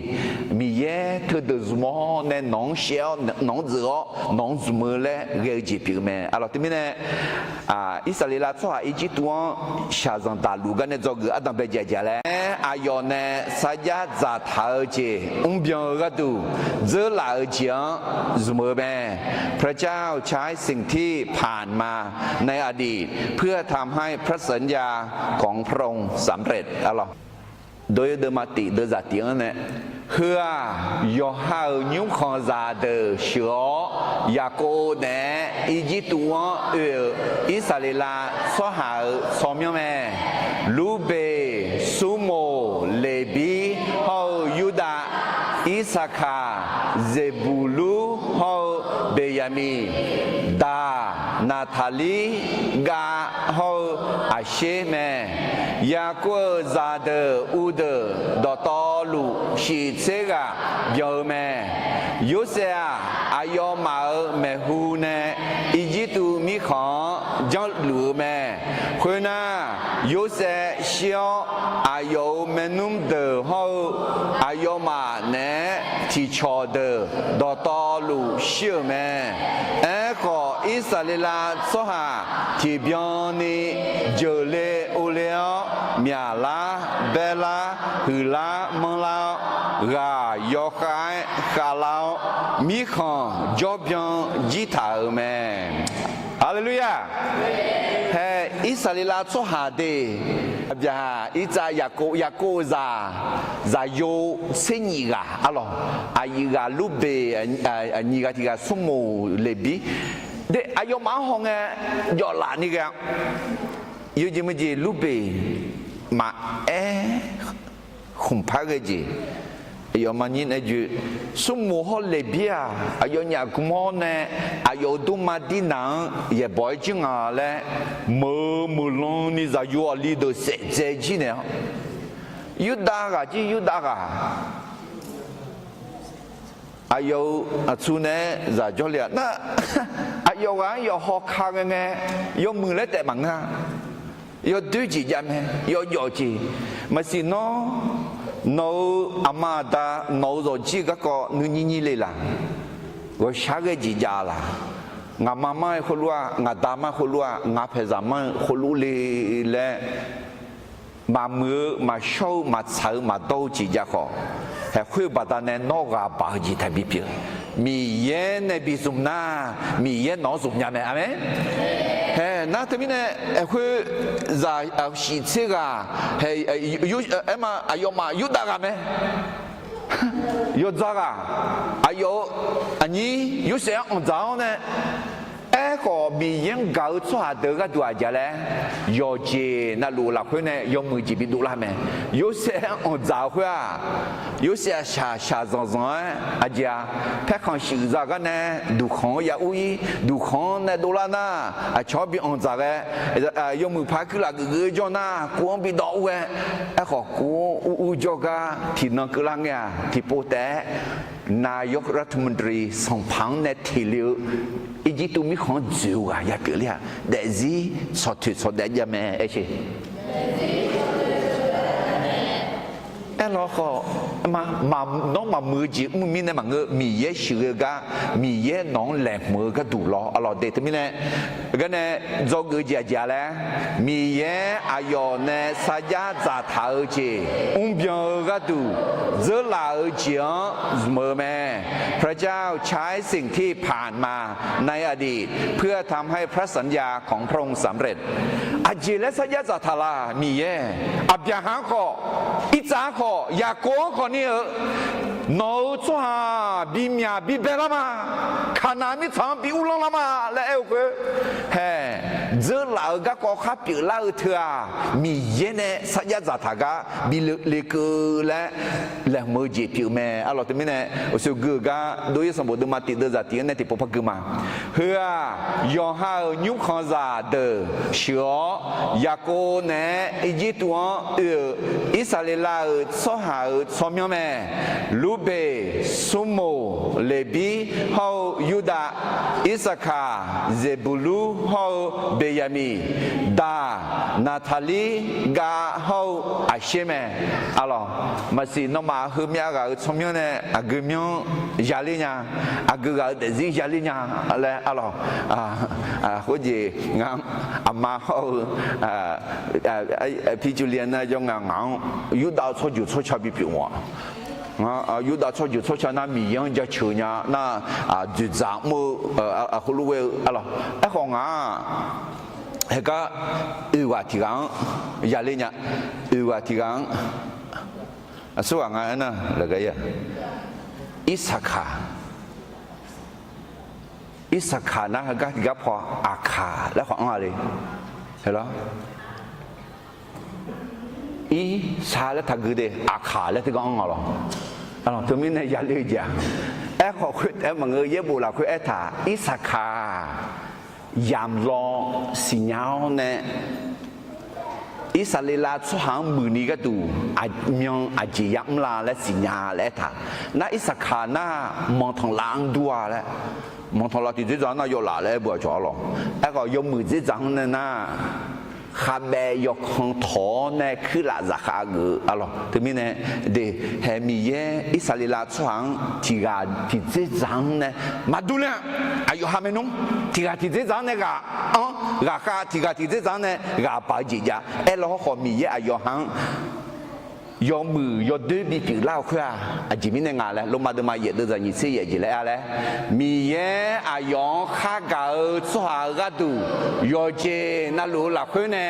Miqyaer teudeuq zmq-awr nae nawq-anr shaev-awr nawq-anr dzeuf-awr nawq-anr zmq-eu laer ghae-eu jeq pyeuf-eu mae. Arlawq teumirnae, Irsaqleqlav tsawrhaq Irjirtuv-anr shaqzanq daqluf gar nae dzawgeuf ardanq bae jaqjaq laer, aqyawf nae sarjax dzaqtaq-eu jeq mrbyan-eu gharduq dzeurlaf-eu jeq-anr zmq-eu mae. พระเจ้าใช้สิ่งที่ผ่านมาในอดีต เพื่อทำให้พระสัญญาของพระองค์สำเร็จ Dawr-ir deuvma tiq deuvzaq tiq-anr nae, heu-aq, yawqha-euq nymrkhanq zaqdeuq sheuq-awr, Yaqkov naeq-aer Irjirtuv-anr oe-euq Irsaqleqlav tsawrhaq-euq tsawrmyanr mae. Lurbeq, Surmoq, Leqbir hawr-eu Yurdav, Irsaqkaq, Zeqbuqlur hawr-eu Beqyaqmiq, Daq, Naqtaqlir, Gav hawr-eu Aqsher mae. Yaqkov-euq zaqdeuq uvdeuq dawqtawvluf shiq tser ghaq byan-eu mae. Yorsaev-aq, aqyawfmaf-euq maeqhu nae Irjirtuv mirkhanq-anr janrluf-eu mae. Khoernar, Yorsaev shir-awr, aqyawf-euq maernmr deuq hawr-eu aqyawfmaf naeq-aer tiqcawq deuq dawqtawvluf shir-euq mae. Aerkhawf, Irsaqleqlav tsawrhaq tiqbyan ni jeuqle ovle-awr, myaqlar baerlar huiqlar manrlar-awr, ghaq yawkhav-aer khavlar-awr, mirkhanq jawrbyan jir taq-euq mae. Haleluya! Hae, Irsaqleqlav tsawrhaq de, aqbyaqhaq, Irtsav, Yaqkov, Yaqkov-euq zaq, zaqyo tser nyif ghaq arlawq, aqyuif ghaq Lurbeq, aqnyiq ghaq tiq ghaq Surmoq Leqbir, de aqyawfmaf-anr hawngae jawflaf ni ghae-a. Yawjeq meujeq Lurbeq maqaer khmqpar ghae jeq, aqyawfmaf nyir nae joe, Surmoq hawr Leqbir-aq, aqyawfnyaf gmr-awr nae aqyawf-euq dmrma dirnaq-anr yaeqbawq-aer jir nga laer, meuq-eu meuqlan ni zaqyo aqli deuq saef dzae jir naeq-awr, Yurdav ghaq jir Yurdav ghaq, aqyawf-euq aqtsu naeq-aer zaq jawrle-aq nar, aqyawf ghaq-anr yawqhaw ka ghae ngae, yawmuiq laer taef maqngeur-a. Yawdoer jeq jav mae, yawjawf jeq. Maqsiq nawr, nawq-euq aqma aqda nawq-euq zawqjir-eu garkawv nuinyir nyir le laq? Ghawqshaq ghae jeq jav laq? Ngaqma mar-eu khoerlof-aq, ngaqda mar-eu khoerlof-aq, ngaq paeqzaq mar-eu khoerlof le laer, maqmuiq-eu, maqshawr-eu, maqtsaq-eu, maqdawr-eu jeq jav khawf, haeq khoer-eu baqdanae nawr ghaq baq-eu jeq taqbi pyeuf. Miqyaer nae bi zmq nar, Miqyaer nawq-anr zmq nya mae. Aqmeq. Hae, nar teumirnae, haeq khoer zaq shiq tser ghaq, aerma aqyawfmaf Yurdav ghaq mae. Yawdzaq ghaq, aqyawf-euq aqnyir Yorsaev-anr anqdzaq-awr nae, Aerkhawf, Miqyaer-anr gaq-eu tsawrhaq deuq gharduq aqjeq laer, yawqjeq navluf-eu lafkhoer nae yawmuiq jeq bidov lar mae. Yorsaev-anr anqdzaq-eu khoer-aq, Yorsaev shaq shaq zanqzanq-aer aqjeq-aq, paerkhanq shuif za gar nae duqkhanq-anr ya ur-ir, duqkhanq-anr nae dovlar nar, aqcawq-anr bi anqdzaq ghae, yawmuiq paq-aer kuirlaf geufgeuf-eu jawr nar, kov-anr bi dawv ur-aer, aerkhawf kov-anr ur ur jawrgar tiqnan keuvlar ngae-aq, tiqpov taef-aer นายกรัฐมนตรี sanqpaq-anr nae teq le-eu Irjirtuv mirkhanq-anr dzoeq-eu ghaq ya pyeufler-aq, daefzir tsawqtoeq tsawqdaef jav mae aer sher. Aerlawkhawf, nawr maqmuiq-eu jeq mr-eu mirnae maqngeur, Miqyaer sheuqghae-eu gar, Miqyaer nawq-anr laeqhmq-eu gharduq lawr arlawq de teumirnae, gar nae dzawgeuf-eu jeq aqjeq-a laer, Miqyaer aqyawf nae sarjax dzaqtaq-eu jeq mrbyan-eu gharduq dzeurlaf-eu jeq-anr zmq-eu mae. พระเจ้าใช้สิ่งที่ผ่านมาในอดีตเพื่อทำให้พระสัญญาของพระองค์สำเร็จ Aqjeq laer sarjax dzaqtaq laf Miqyaer, Aqbyaqhaq-anr khawf, Irtsav-anr khawf, Yaqkov-anr khawf ni-eu, nawq-euq tsawrhaq bimyaq bibae lar ma, Kaqnaq mirtsaq-anr bi uvlanr lar ma laer aer-eu khoer, hae, dzeurlaf-euq garkawv khar pyeuflar-eu teu-aq, Miqyaer nae sarjax dzaqtaq gar bi le keuv laer laeqhmq-eu jeq pyeuf mae. Arlawq teumirnae, uqshoe gui-euq gar Dov-ir sanqbof deuvma tiq deuv zaq tiq-anr nae tiqpov par gui ma. Heu-aq, yawqha-euq nymrkhanqzaq deuq sheuq-awr, Yaqkov naeq-aer Irjirtuv-anr oe-euq Irsaqleqlav-euq tsawrhaq-euq tsawrmyanr mae. Lurbeq, Smrmuq, Leqbir hawr-eu Yurdav, Irsaqkaq, Zeqbuqlur hawr-eu Beqyaqmiq, Daq, Naqtaqlir gav hawr-eu Aqsher mae. Arlawq, maqsiq nawmaf heumyav ghaq-euq tsawrmyanr nae aqgeu myanr yaler nya, aqgeu ghaq-euq daefzir yaler nya laer arlawq, khoerjeq ngaq-anr aqma hawr-eu Pirculian nar jawr nga ngaq-anr Yurdav-eu tsawrjeuq tsawrca bipyeuf ma. Yurdav tsawrjeuq tsawrca nar Miqyaer-anr jaceuq nya nar, dzoeqdzaq mr-eu, heulof ghae-eu arlawq. Aerkhawf ngaq-aq, heugar oeq ghaq tiq ghaq-anr yaler nya, oeq ghaq tiq ghaq-anr, aqsurghaq nga aernar laqgar-ir-aq, Irsaqkaq, Irsaqkaq nar heugar tiqgar paw Aqkaq laer khawf anr-a le. Heular, Irsaq laer taqgui de, Aqkaq laer teugar anr-a lawq. Arlawq teumirnae yaler-eu jeq-aq, aerkhawf khoertaef-aer maqngeur, yaerbof lafkhoer aertaq Irsaqkaq yamq law siqnya-awr nae Irsaqleqlav tsawrhaq-anr muiqni gharduq aqmyan aqjeq yamr la laer siqnya laer aertaq. Nar Irsaqkaq nar manqtanqlav-anr dur-a laer, manqtanqlav tiqdzer dzaq-anr nar yawflaf laer aer beu-aq cawq arlawq. Aerkhawf yawmuiq dzerdzaq-anr nae nar khavbaev yawkan tawq-awr nae kuirlaf zafkhav geuf-eu arlawq. Teumirnae de, hae Miqyaer Irsaqleqlav tsawrhaq-anr tiqghaq tiqdzer dzaq-anr nae maqdur ler-a. Aqyawf ha maernmr tiqghaq tiqdzer dzaq-anr nae ghaq-anr ghaqkhav, tiqghaq tiqdzer dzaq-anr nae ghaq baq-eu jeq jav. Aerlawr hawrkhawf Miqyaer aqyawf ha-anr yawmuiq yawdoer bipyeuf lar-eu khoer-aq, aqjeq mirnae nga laer, Lormav deuvma yaef deuv zaq nyiq tser yaef jeq laer aer-a laer, Miqyaer aqyawf-anr khargaq-eu tsawrhaq-euq gharduq yawqjeq navluf-eu lafkhoer nae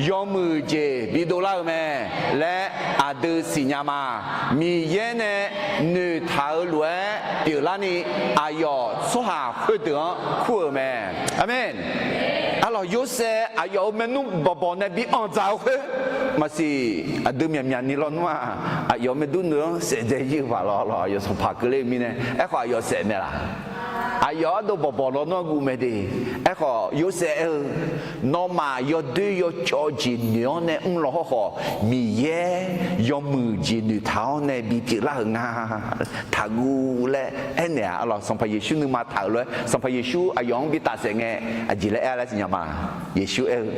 yawmuiq jeq bidov lar-eu mae laer aqdui siqnya ma. Miqyaer nae noeqtaq-eu lof-aer pyeuflarni, aqyawf tsawrhaq khoerdeuq-anr kur-euq mae. Aqmeq. Arlawq, Yorsaev aqyawf-euq maernmr bawqbawq nae bi anqdzaq-eu khoer, maqsiq aqdui myaqmyaq ni lawnmr-aq, aqyawf maerdurni-anr saef dzae ir-eu paq lawr lawq, aqyawf sanqpaq keuvler-eu mirnae. Aerkhawf aqyawf saef mae laq? Aqyawf ardov bawqbawq lawnmr-anr guv mae de. Aerkhawf Yorsaev aer-eu, nawmaf yawdoer yawcawv jeq noeq-awr nae mr law hawrkhawf, Miqyaer yawmuiq jeq noeqtaq-awr nae bipyeuf lar-euq nga. Taqguv laer aernaeq-aq arlawq, Sanqpaq Yeqsur nuima taq-euq lof-aer Sanqpaq Yeqsur aqyawf-anr bi tafsaef ngae, aqjeq laer aer-a laer siqnya ma. Yeqsur aer-eu,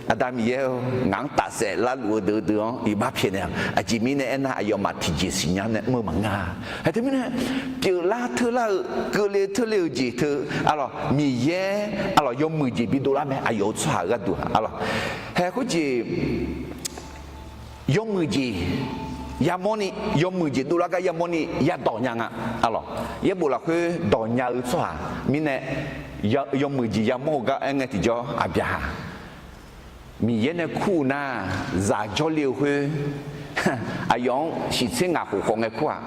Aqda Miqyaer-or, ngaq-anr tafsaef larluf-eu deuq-eu deuq-anr iqbax pyaeqnaeq-a. Aqjeq mirnae aernar, aqyawfmaf tiqjeq siqnya nae mr-eu maqngeur-a. Hae teumirnae, pyeuflar teurlar-eu keuvle teurle-eu jeq teu arlawq, Miqyaer arlawq yawmuiq jeq bidov lar mae, aqyawf-euq tsawrhaq-euq gharduq arlawq. Hae khoerjeq yawmuiq jeq yamawrni, yawmuiq jeq dovlar gar yamawrni yadawq nya nga. Arlawq, yaerbof lafkhoer dawq nya-eu tsawrhaq mirnae, yawmuiq jeq yamawr-eu gar aer ngae tiqjawr, Aqbyaqhaq Miqyaer nae kur-eu nar, zaq jawrle-eu khoer, aqyawf-anr shiq tser ngaq khof khawf ngae kur-aq,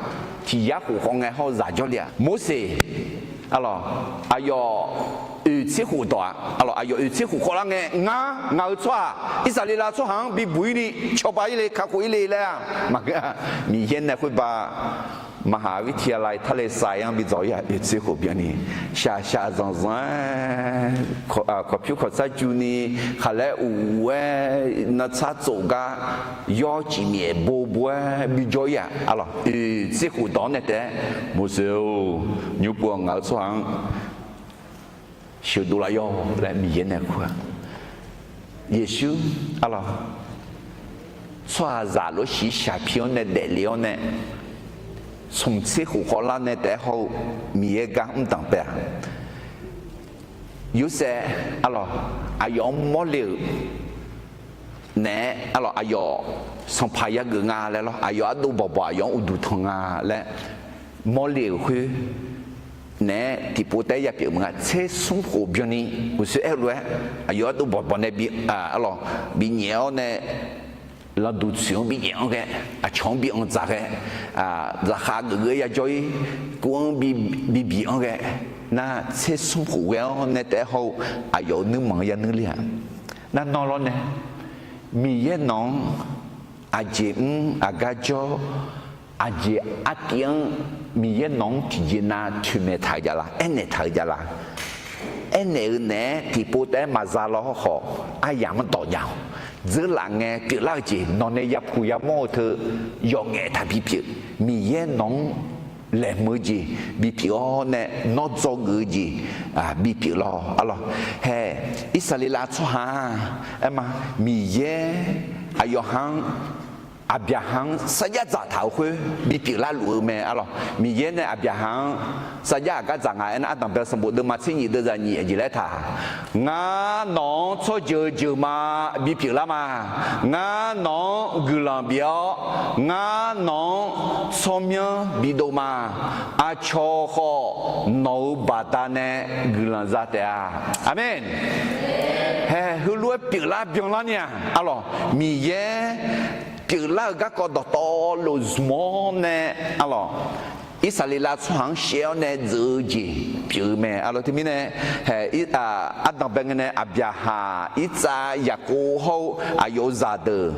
tiq yar khof khawf ngae hawr-eu zaq jawrle-aq. Morseq, arlawq, aqyawf oeq tser khof dawq-aq, aqlawq, aqyawf oeq tser khof khawvlar ngae, ngar, ngaq-euq tsawrhaq, Irsaqleqlav tsawrhaq-anr bibuq-ir ni cawba-ir le, kakhof-ir le laer-aq, maqngeur-a. Miqyaer nae khoerbav maqhaq-awr วิทยาลัย Tale Sai-anr bi dzawq-ir-aq, oeq tser khof byanni, shaqshaq zanqzanq-aer, kawqpyur kawqsar juni, khaqlaer uq-aer, nartsar tsofgar, yawr cifmyaef bobo-aer bijawr-ir-aq, aqlawq, oeq tser khof dawq-anr nae taef-aer, Morseq-or, nymr pov-awq, ngaq-euq tsawrhaq-anr sheuqdov laf yawq laer Miqyaer nae kur-aq. Yeqsur, aqlawq, tsawrhaqzaq lof-aer shiqshaq pi-awr nae daefle-awr nae, smq tser khof khawvlar nae taef-aer hawr-eu Miqyaer gar mr danqbae-aq, Yorsaev, aqlawq, aqyawf-anr mawrle-euq naeq-aer, aqlawq, aqyawf sanqpaq yageuf nga laer lawr, aqyawf ardov bawqbawq aqyawf-anr uqduq tanq nga laer mawrle-euq khoer naeq-aer tiqpov taef-aer yapyeuf maqnga. Tser smr khof byanni uqshoe aer-eu lof-aer, aqyawf ardov bawqbawq nae bi, aqlawq, binyaef-awr nae, lanqduq tsoeq-anr binyaef-anr ghae, aqcawq-anr bi anr dzaq ghae, zaqkhav geuf geuf-aer yajawr-ir, kuv-anr bi, bi biq-anr ghae, nar tser smr khof ghae-awr nae taef-aer hawr-eu aqyawf-euq nuirmanq-anr yanuir ler-aq. Nar nawr lawr nae, Miqyaer nawq-anr aqjeq mr, aqgar jawr, aqjeq artiv-anr Miqyaer nawq-anr tiqjeq nav toeqmaeq taq-eu jav la, aernaeq taq-eu jav la. Aernaeq-eu naeq-aer tiqpov taef-aer maqza law hawrkhawf, aryamq-anr dawq jav-awq. Dzeurlaf ngae pyeuflar-eu jeq nawq nae yapuq yamawr-eu teu yawf ngaef taq bipyeuf. Miqyaer nawq-anr laeqhmq-eu jeq bipyeuf-awr nae, nawr dzawgeuf-eu jeq bipyeuf lawr, aqlawq. Hae, Irsaqleqlav tsawrhaq-aq, aerma, Miqyaer aqyawf ha-anr, Aqbyaqhaq-anr sarjax dzaqtaq-euq khoer bipyeuf larluf-eu mae, aqlawq. Miqyaer nae Aqbyaqhaq-anr sarjax aqgar dzaq nga aernar, Ardanqbae sanqbof deuvma tser nyif deuvzaq nyif aqjeq laer taq, Ngar nawq-anr tsawrjeuq jeuqma bipyeuf lar ma. Ngar nawq-anr guiqlanq bif-awr, ngar nawq-anr tsawrmyanr bidov ma. Aqcawq khawf nawq-euq baqdanae guiqlanq za taef-a. Aqmeq. Hae, heulof-aer pyeuflar byanlar ni-aq, aqlawq, Miqyaer pyeuflar-euq garkawv dawqtawvluf zmq-awr nae, aqlawq, Irsaqleqlav tsawrhaq-anr shaev-awr nae dzeuq-eu jeq pyeuf-eu mae, aqlawq. Teumirnae, hae, Ardanqbae ngae nae Aqbyaqhaq, Irtsav, Yaqkov hawr-eu aqyawf-euq zaqdeuq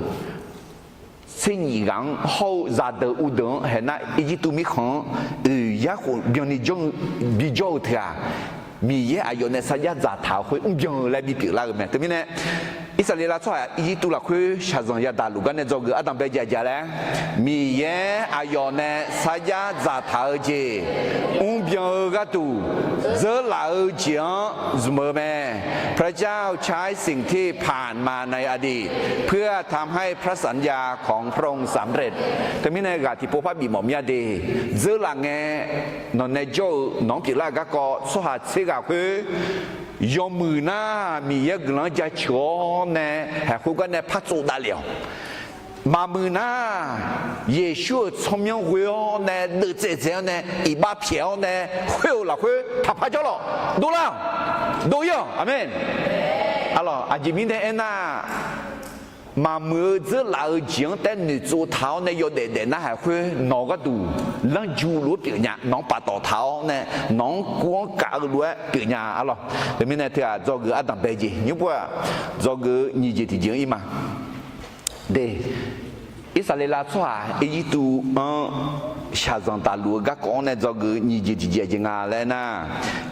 tser nyif ghaq-anr hawr-eu zaqdeuq uvdeuq-anr haeq nar, Irjirtuv mirkhanq-anr oeq yarkhof byanni bijawr-eu teu-aq, Miqyaer aqyawf nae sarjax dzaqtaq-euq khoer mrbyan-eu laer bipyeuf lar-eu mae. Teumirnae, Irsaqleqlav tsawrhaq Irjirtuv lafkhoer shaqzanq yadaq luf gar nae dzawgeuf Ardanqbae jaqjaq laer, Miqyaer aqyawf nae sarjax dzaqtaq-eu jeq mrbyan-eu gharduq dzeurlaf-eu jeq-anr zmq-eu mae. พระเจ้าใช้สิ่งที่ผ่านมาในอดีต เพื่อทำให้พระสัญญาของพระองค์สำเร็จ Teumirnae ghaq tiqpov par bif mawf mya de. Dzeurlaf ngae, nawq nae jawr-eu nawq-anr pyeuflar-eu garkawv tsawrhaq tser ghaq khoer yawmuiq nar Miqyaer guiqlanq-anr jaceuq-awr nae haeq khoergar nae par tsovdav lef-awq. Maqmuiq nar, Yeqsur-euq tsawrmyanr ghoe-awr nae deuvtsaev dzae-awr nae iqbax pyaeq-awr nae khoer-euq lafkhoer taqpar jawrlawq. Dovlar-awq. Dov-ir-awq. Aqmeq. Aqlawq, aqjeq mirnae aernar, maqmuiq-eu dzeurlaf-eu jeq-anr taef noeqtsov taq-awr nae yawdaef daef nar haeq khoer nawq gharduq lanrju lof-aer pyeuf nya, nawq-anr paftawf taq-awr nae nawq-anr kuv-anr kaf-eu lof-aer pyeuf nya, aqlawq. Teumirnae teu-aq dzawgeuf Ardanqbae jeq nymr pov-aq, dzawgeuf nyiq jeq tiqjeq-anr ir ma de. Irsaqleqlav tsawrhaq Irjirtuv-anr shaqzanq daqluf-eu garkawv-anr nae dzawgeuf nyiq jeq tiqjeq jeq nga laer nar,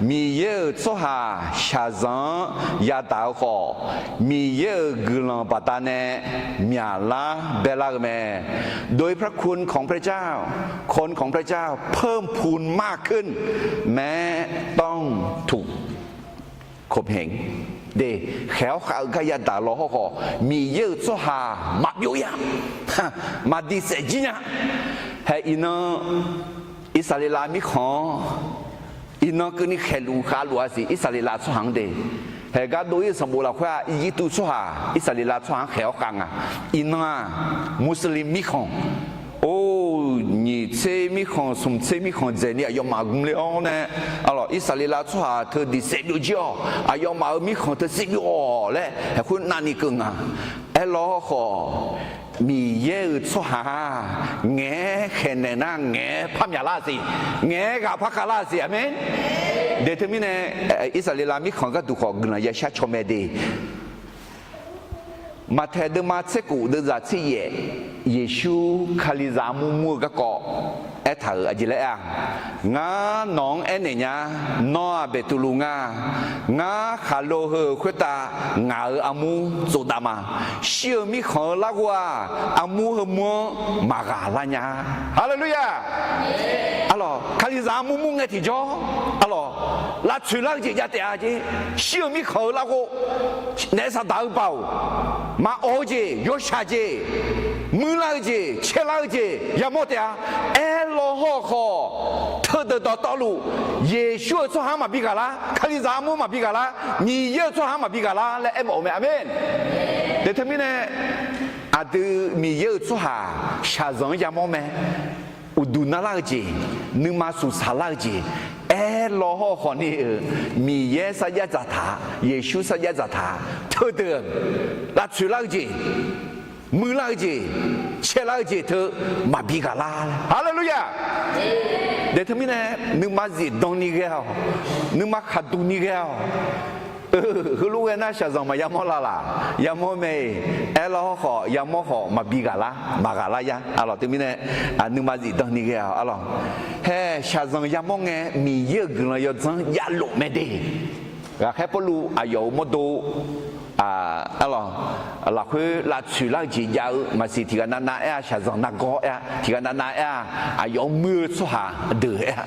Miqyaer-euq tsawrhaq shaqzanq-anr yadaq-eu khawf, Miqyaer-euq guiqlanq baqdanae myaqlar baelar-eu mae. โดยพระคุณของพระเจ้า คนของพระเจ้าเพิ่มพูนมากขึ้น แม้ต้องถูกข่มเหง de. Khaeq-awr khav-eu gar yadaq law hawrkhawf, Miqyaer-euq tsawrhaq maqbyov-ir-a, maqdiq saef jir nya. Hae iqnan Irsaqleqlav mirkhanq-anr iqnan keuvni khaeqluf khavluf-a siq, Irsaqleqlav tsawrhaq-anr de. Haeq gar dov-ir-eu sanqbof lafkhoer-aq, Irjirtuv tsawrhaq Irsaqleqlav tsawrhaq-anr khaeq-awr khav nga. Iqnan-aq, Muslim mirkhanq, or, nyiq tser mirkhanq, smq tser mirkhanq dzaeqni aqyawfmaf gmle-awr nae, aqlawq, Irsaqleqlav tsawrhaq teu diq saef byovjir-awq, aqyawfmaf-euq mirkhanq teu saef byov-awq laer haeq khoer navni keuv nga. Aerlawr hawkhawf, Miqyaer-euq tsawrhaq-aq, ngaeq-aer khaeqnaeq nar ngaeq-aer par myaqlar-a siq, ngaeq-aer ghaq par khavlar-a siq. Aqmeq. Daeq teumirnae, Irsaqleqlav mirkhanq gharduq khawf guiqlanq yashar caw mae de. Maqtaeq deuvma tser khof deuvzaq tser yaef, Yeqsur Kalizaq armur mur-eu garkawv aertaq-euq aqjeq laer aer-a, Ngar nawq-anr aernaeq nya, nawr-aq Beqtuvluv nga. Ngar khaqlo heu-euq khoertav ngaq-euq armur tsovdav ma. Shir-eu mirkhanq-eu larghov-aq, armur heu mur-anr maqghaq lar nya. Haleluya! Arlawq, Kalizaq armur mur ngae tiqjawr, arlawq, lavtsoeq lar-eu jeq jav taef-a jeq. Shir-eu mirkhanq-eu larghov, naef saqdaq-eu baoq, maqawq-eu jeq, yawshaq jeq, muirlar-eu jeq, caerlar-eu jeq yamawr taef-a. Aerlawr hawkhawf, teudeuq dawqtawvluf, Yeqsur-euq tsawrhaq-anr maqbi ghaq lar, Kalizaq armur maqbi ghaq lar, Miqyaer-euq tsawrhaq-anr maqbi ghaq lar laer aermawf-eu mae. Aqmeq. Daeq teumirnae, aqdui Miqyaer-euq tsawrhaq shaqzanq-anr yamawr mae. Uqduq narlar-eu jeq, nuima suqsaq lar-eu jeq, aerlawr hawkhawf ni-euq Miqyaer sarjax dzaqtaq, Yeqsur sarjax dzaqtaq, teudeuq lavtsoeq lar-eu jeq, muirlar-eu jeq, caerlar-eu jeq teu maqbi ghaq lar. Haleluya! Daeq teumirnae, nuima zifdan ni ghae-awq, nuima khaqduq ni ghae-awq. Heulof ghae nar shaqzanq maqya mawr la laq? Yamawr mae-iq. Aerlawr hawkhawf yamawr khawf maqbi ghaq lar, maqghaq lar ya. Arlawq teumirnae, nuima zifdan ni ghae-awq arlawq. Hae, shaqzanq yamawr ngae Miqyaer-euq guiqlanq yawdzanr javlof mae de. Ghaqkhaer Pawrluv aqyawf-euq mawrdo, arlawq, lafkhoer lavtsoeq lar-eu jeq jav-eu maqsiq. Tiqghaq navnav aer-a shaqzanq nargawr aer-a, tiqghaq navnav aer-a aqyawf-anr muir-eu tsawrhaq deuq aer-a.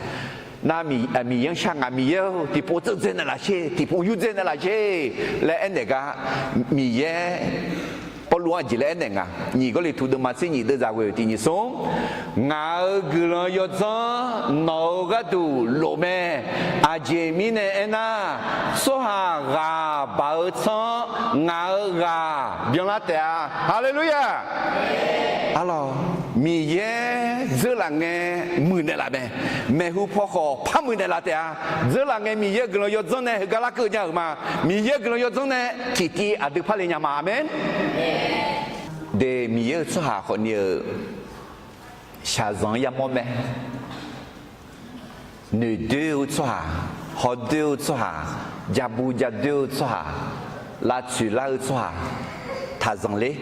Nar, Miqyaer-anr shar ngaq, Miqyaer-or, tiqpov dzeur dzae naeqlaf sher, tiqpov yur dzae naeqlaf sher laer aernaeq gar, Miqyaer Pawrluv-anr aqjeq laer aernaeq nga. Nyiq Gawrliqtu deuvma tser nyiq deuvzaq ghoe tiq nyiq smr, Ngaq-euq guiqlanq yawdzanr nawq-euq gharduq lof mae. Aqjeq mirnae aernar, tsawrhaq ghaq baq-eu tsanr-anr ngaq-euq ghaq byanlar taef-a. Haleluya! Arlawq, Miqyaer dzeurlaf ngae muiqnaeq laf mae. Maeqhu paw khawf par muiqnaeq laf taef-a. Dzeurlaf ngae Miqyaer-euq guiqlanq yawdzanr nae heugar larkeuv nya-euq ma. Miqyaer-euq guiqlanq yawdzanr nae tiqtiv aqdui par le nya ma. Aqmeq. De, Miqyaer-euq tsawrhaq khawfni-euq shaqzanq-anr yamawr mae. Noeqdoer-eu tsawrhaq, hawdoer-eu tsawrhaq, jabu jadoer-eu tsawrhaq, lavtsoeq lar-eu tsawrhaq, taqzanq ler.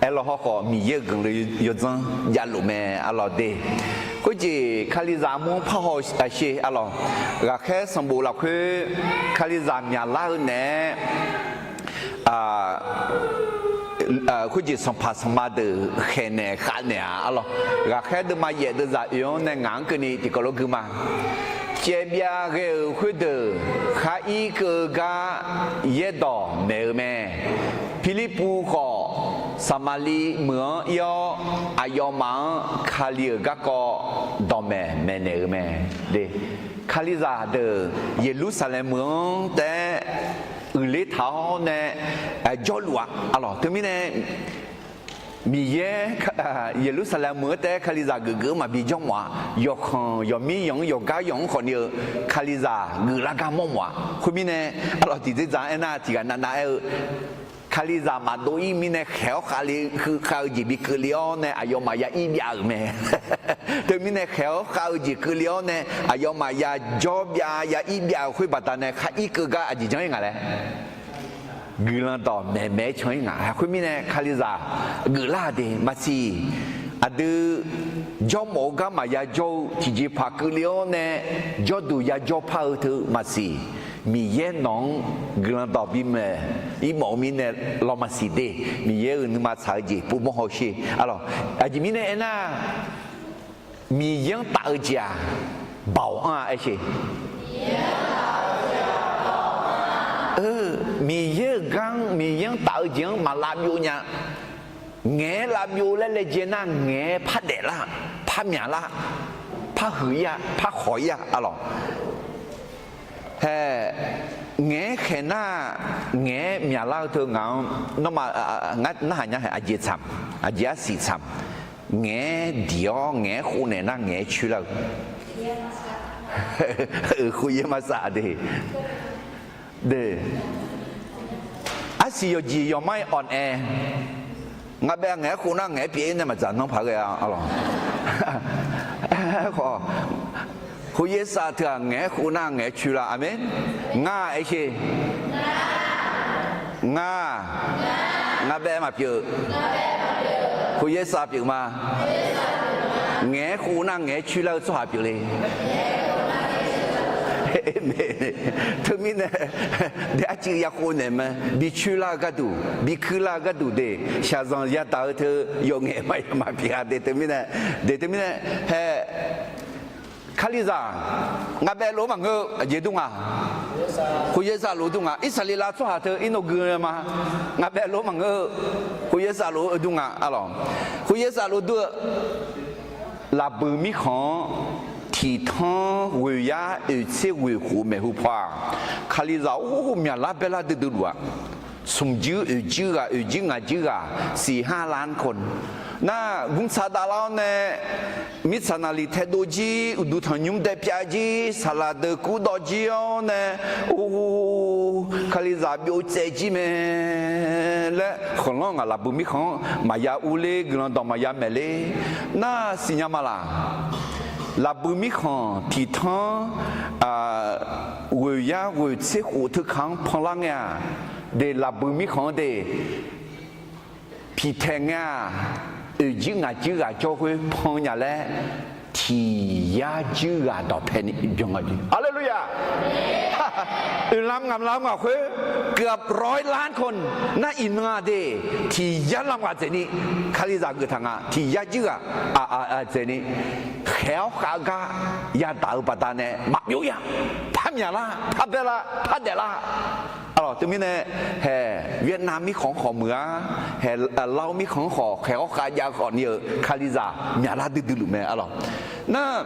Aerlawr hawkhawf Miqyaer-euq guiqlanq yawdzanr javlof mae. Arlawq de, khoerjeq Kalizaq armur-anr parhaw-eu sher. Arlawq, ghaqkhaer sanqbof lafkhoer Kalizaq myaqlar-eu naeq-aer khoerjeq sanqpaq sanqma deuq khaeqnaeq khavnaeq-a. Arlawq, ghaqkhaer deuvma yaef deuvzaq oe-anr nae ngaq-anr keuvni tiqkawv lof gui ma. Caevbyav ghae-euq khoerdeuq khar irkeuv-eu gar yaerdawq maeq-eu mae. Pirlirpuv khawf Saqmaqliv meuq-anr ir-awr, aqyawfmaf-anr Kali-euq garkawv dawqmaeq maeqnaeq-eu mae. Kalizaq deuq Yeqlursaqlaeq meuq-anr taef-aer uiqler taq-awr nae jawrluf-a. Arlawq, teumirnae Miqyaer Yeqlursaqlaeq meuq-anr taef-aer Kalizaq geufgeuf-anr maqbi jawr mawf-a. Yawqkhanq yawqmir yanq-anr yawqgar yanq-anr khawfni-eu Kalizaq geuflar gar mawr mawf-a. Khoermirnae, arlawq, tiqdzerdzaq-anr aernar tiqghaq navnav aer-eu, Kalizaq maqdov ir mirnae khaeq-awr khavle, heu khav-eu jeq bi keuvle-awr nae aqyawfmaf ya ir byav-euq mae. Teumirnae khaeq-awr khav-eu jeq keuvle-awr nae aqyawfmaf ya jawr byav ya ir byav-euq khoer baqdanae khar irkeuv gar aqjeq janr-ir ngaq laer guiqlanq dawq maeqmaeq-aer can-ir ngaq. Khoermirnae Kalizaq geuflar-a de maqsiq. Aqdui jawrmawf-eu gar maqya jawr-eu tiqjeqpaq keuvle-awr nae jawrduq ya jawr par-eu teu maqsiq. Miqyaer nawq-anr guiqlanq dawq bimaeq ir mawf-eu mirnae law maqsiq de. Miqyaer-euq nuima tsaq-eu jeq povmawr hawsher. Arlawq, aqjeq mirnae aernar, Miqyaer-anr taf-eu jeq-aq, baoq anr-a aer sher. Miqyaer-euq gar-anr, Miqyaer-anr taf-eu jeq-anr maq lavbyov nya. Ngaeq-aer lavbyov laer laejae nar, ngaeq-aer par daeflar, par myaqlar, par huiq ir-a, par khawq ir-a. Arlawq, hae, ngaeq-aer khaeq nar, ngaeq-aer myaqlar-eu teu ngaq-anr, nawmaf, narhaq nya hae, aqjeq tsaq, aqjeq arsiq tsaq. Ngaeq-aer diq-awr ngaeq-aer khovnaeq nar ngaeq-aer coerlar-eu, khof yaer marsaq de. De, ar Siq yawqjeq yawqmar-iq awq nae, ngar bae ngaeq-aer khov nar ngaeq-aer pyeuf-ir nae maqdzaq nanr paq ghae-a lawq. Aerkhawf, khof yaersav teu-aq ngaeq-aer khov nar ngaeq-aer coer lar. Aqmeq. Ngar aer sher. Ngar, ngar bae maqpyeuf. Khof yaersav pyeuf ma. Ngaeq-aer khov nar ngaeq-aer coer lar-eu tsawrhaq pyeuf le. Teumirnae, daef arcuiv yakhov naeq mae, bi coer lar-eu gharduq, bi kuir lar-eu gharduq de, shaqzanq yadaq-eu teu yawf ngaeq maqya maqpyeuf-a de. Teumirnae, de teumirnae, hae, Kalizaq, ngar bae lof-aer maqngeur-eu aqjeq dur nga. Khof yaersav lof-eu dur nga. Irsaqleqlav tsawrhaq teu irnov gui-eu ma. Ngar bae lof-aer maqngeur-eu, khof yaersav lof-eu dur nga. Arlawq, khof yaersav lof-eu dur-eu, lafbuiq mirkhanq-anr tiqtanr ghoeq yar oeq tser ghoeq khof maeqhu paw-aq, Kalizaq or myaqlar baerlar duidui luf-a. Smq juir oeq juir ghaq, oeq juir ngaq juir ghaq, siq har lan kawv. Nar, gmr tsaq davlar-awr nae, mirtsaq naqliq taedov jir, uqduq tanqnymr dae pyav jir, saqlaq deuq kurdawv jir-awr nae, or, Kalizaq byov tsaev jir mae laer khanqlanr ngaq lafbuiq mirkhanq-anr maqya urler, guiqlanq dawq maqya maeq ler. Nar, siqnya ma laq? Lafbuiq mirkhanq tiqtanr ghoeq yar ghoeq tser khof teu kaq-anr panlar ngae-aq, de lafbuiq mirkhanq-anr de piqtaeq ngae-aq, oeq juir ngaq juir ghaq jawr khoer pan nya laer, tiq yar juir ghaq dawqpae ni byan nga jeq. Haleluya! Oeqlam ngamq lam ngaq khoer, เกือบร้อยล้านคน nar iqnan-aq de, tiq yar lam ghaq dzaeq ni, Kalizaq geuf taq nga. Tiq yar juir ghaq dzaeq ni, khaeq-awr khav gar yadaq-eu baqdanae maqbyov-ir-a. Par myaqlar, par baerlar, par daeflar. Arlawq, teumirnae, hae, Vietnam mirkhanq-anr khawf muiq-a, hae, Laos mirkhanq-anr khawf khaeq-awr khav jav khawf ni-euq Kalizaq myaqlar duidui luf mae. Arlawq, nar,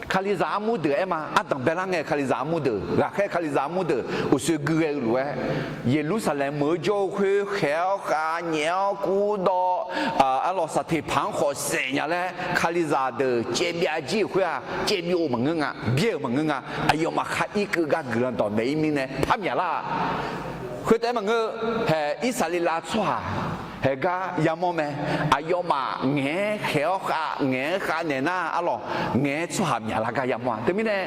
Kalizaq armur deuq aer ma, ardanq baelar ngae Kalizaq armur deuq, ghaqkhaer Kalizaq armur deuq uqshoe gui ghae-eu lof-aer, Yeqlursaqlaeq meuq-eu jawr-eu khoer khaeq-awr khav, nyaef-awr kurdawv, arlawq, saqteq paq-anr khawf saef nya laer Kalizaq deuq caevbyav jir-euq khoer-aq, caevbyov-eu maqngeur nga, byaer-euq maqngeur nga. Aqyawfmaf khar irkeuv gar guiqlanq dawq maeq-ir mirnae par myaqlar-a. Khoertaef-aer maqngeur, hae, Irsaqleqlav tsawrhaq hae gar yamawr mae. Aqyawfmaf ngaeq-aer khaeq-awr khav, ngaeq-aer khav naeq nar, arlawq, ngaeq-aer tsawrhaq myaqlar gar yamawr-a. Teumirnae,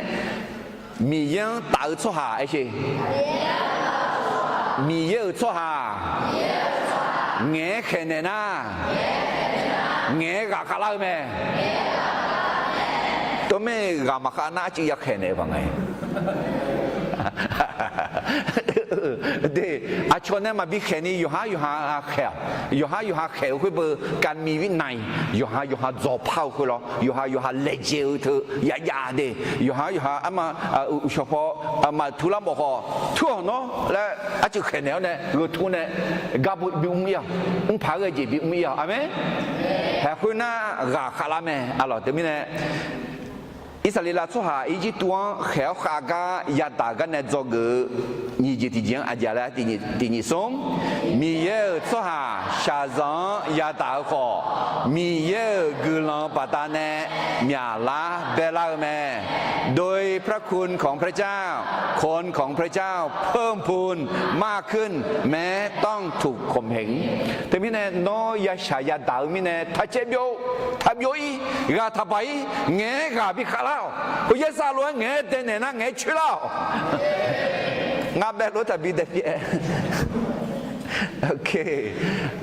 Miqyaer-anr taf-eu tsawrhaq aer sher. Miqyaer-euq tsawrhaq ngaeq-aer khaeq naeq nar, ngaeq-aer ghaq khavlar-eu mae. Tov mae, ghaq maqkhav nar arcuiv ya khaeq naeq-eu paq nga. De, aqcawq nae maqbi khaeq ni yawqhar yawqha khaeq-awq. Yawqhar yawqha khaeq-eu khoer beu การมีวินัย, yawqha yawqha dzawqpar-eu khoer lawr, yawqha yawqha laejae-eu teu yajav de, yawqha yawqha arma, uqshawq paw, maqtur lar mawf khawf tur-awq nawr laer arcuiv khaeq naeq-awr nae gheu tur nae gar bimr ir-awq. Mrpaq-aer ghae jeq bimr ir-awq. Aqmeq. Haeq khoernar ghaq khavlar mae. Arlawq, teumirnae Irsaqleqlav tsawrhaq Irjirtuv-anr khaeq-awr khav gar yadaq gar nae dzawgeuf-eu nyiq jeq tiqjeq-anr aqjeq laer tiq nyiq smr, Miqyaer-euq tsawrhaq shaqzanq-anr yadaq-eu khawf, Miqyaer-euq guiqlanq baqdanae myaqlar baelar-eu mae. โดยพระคุณของพระเจ้า คนของพระเจ้าเพิ่มพูนมากขึ้น แม้ต้องถูกข่มเหง Teumirnae nawr yashaq yadaq-eu mirnae taqcaev byov, taqbyov-ir, ghaq taqbaq-ir, ngaeq-aer ghaq bi khavlar-awq. Khof yaersav lof-aer ngaeq-aer daenaeq nar ngaeq-aer coerlar-awq. Ngar bae lof-aer taqbi daepyaef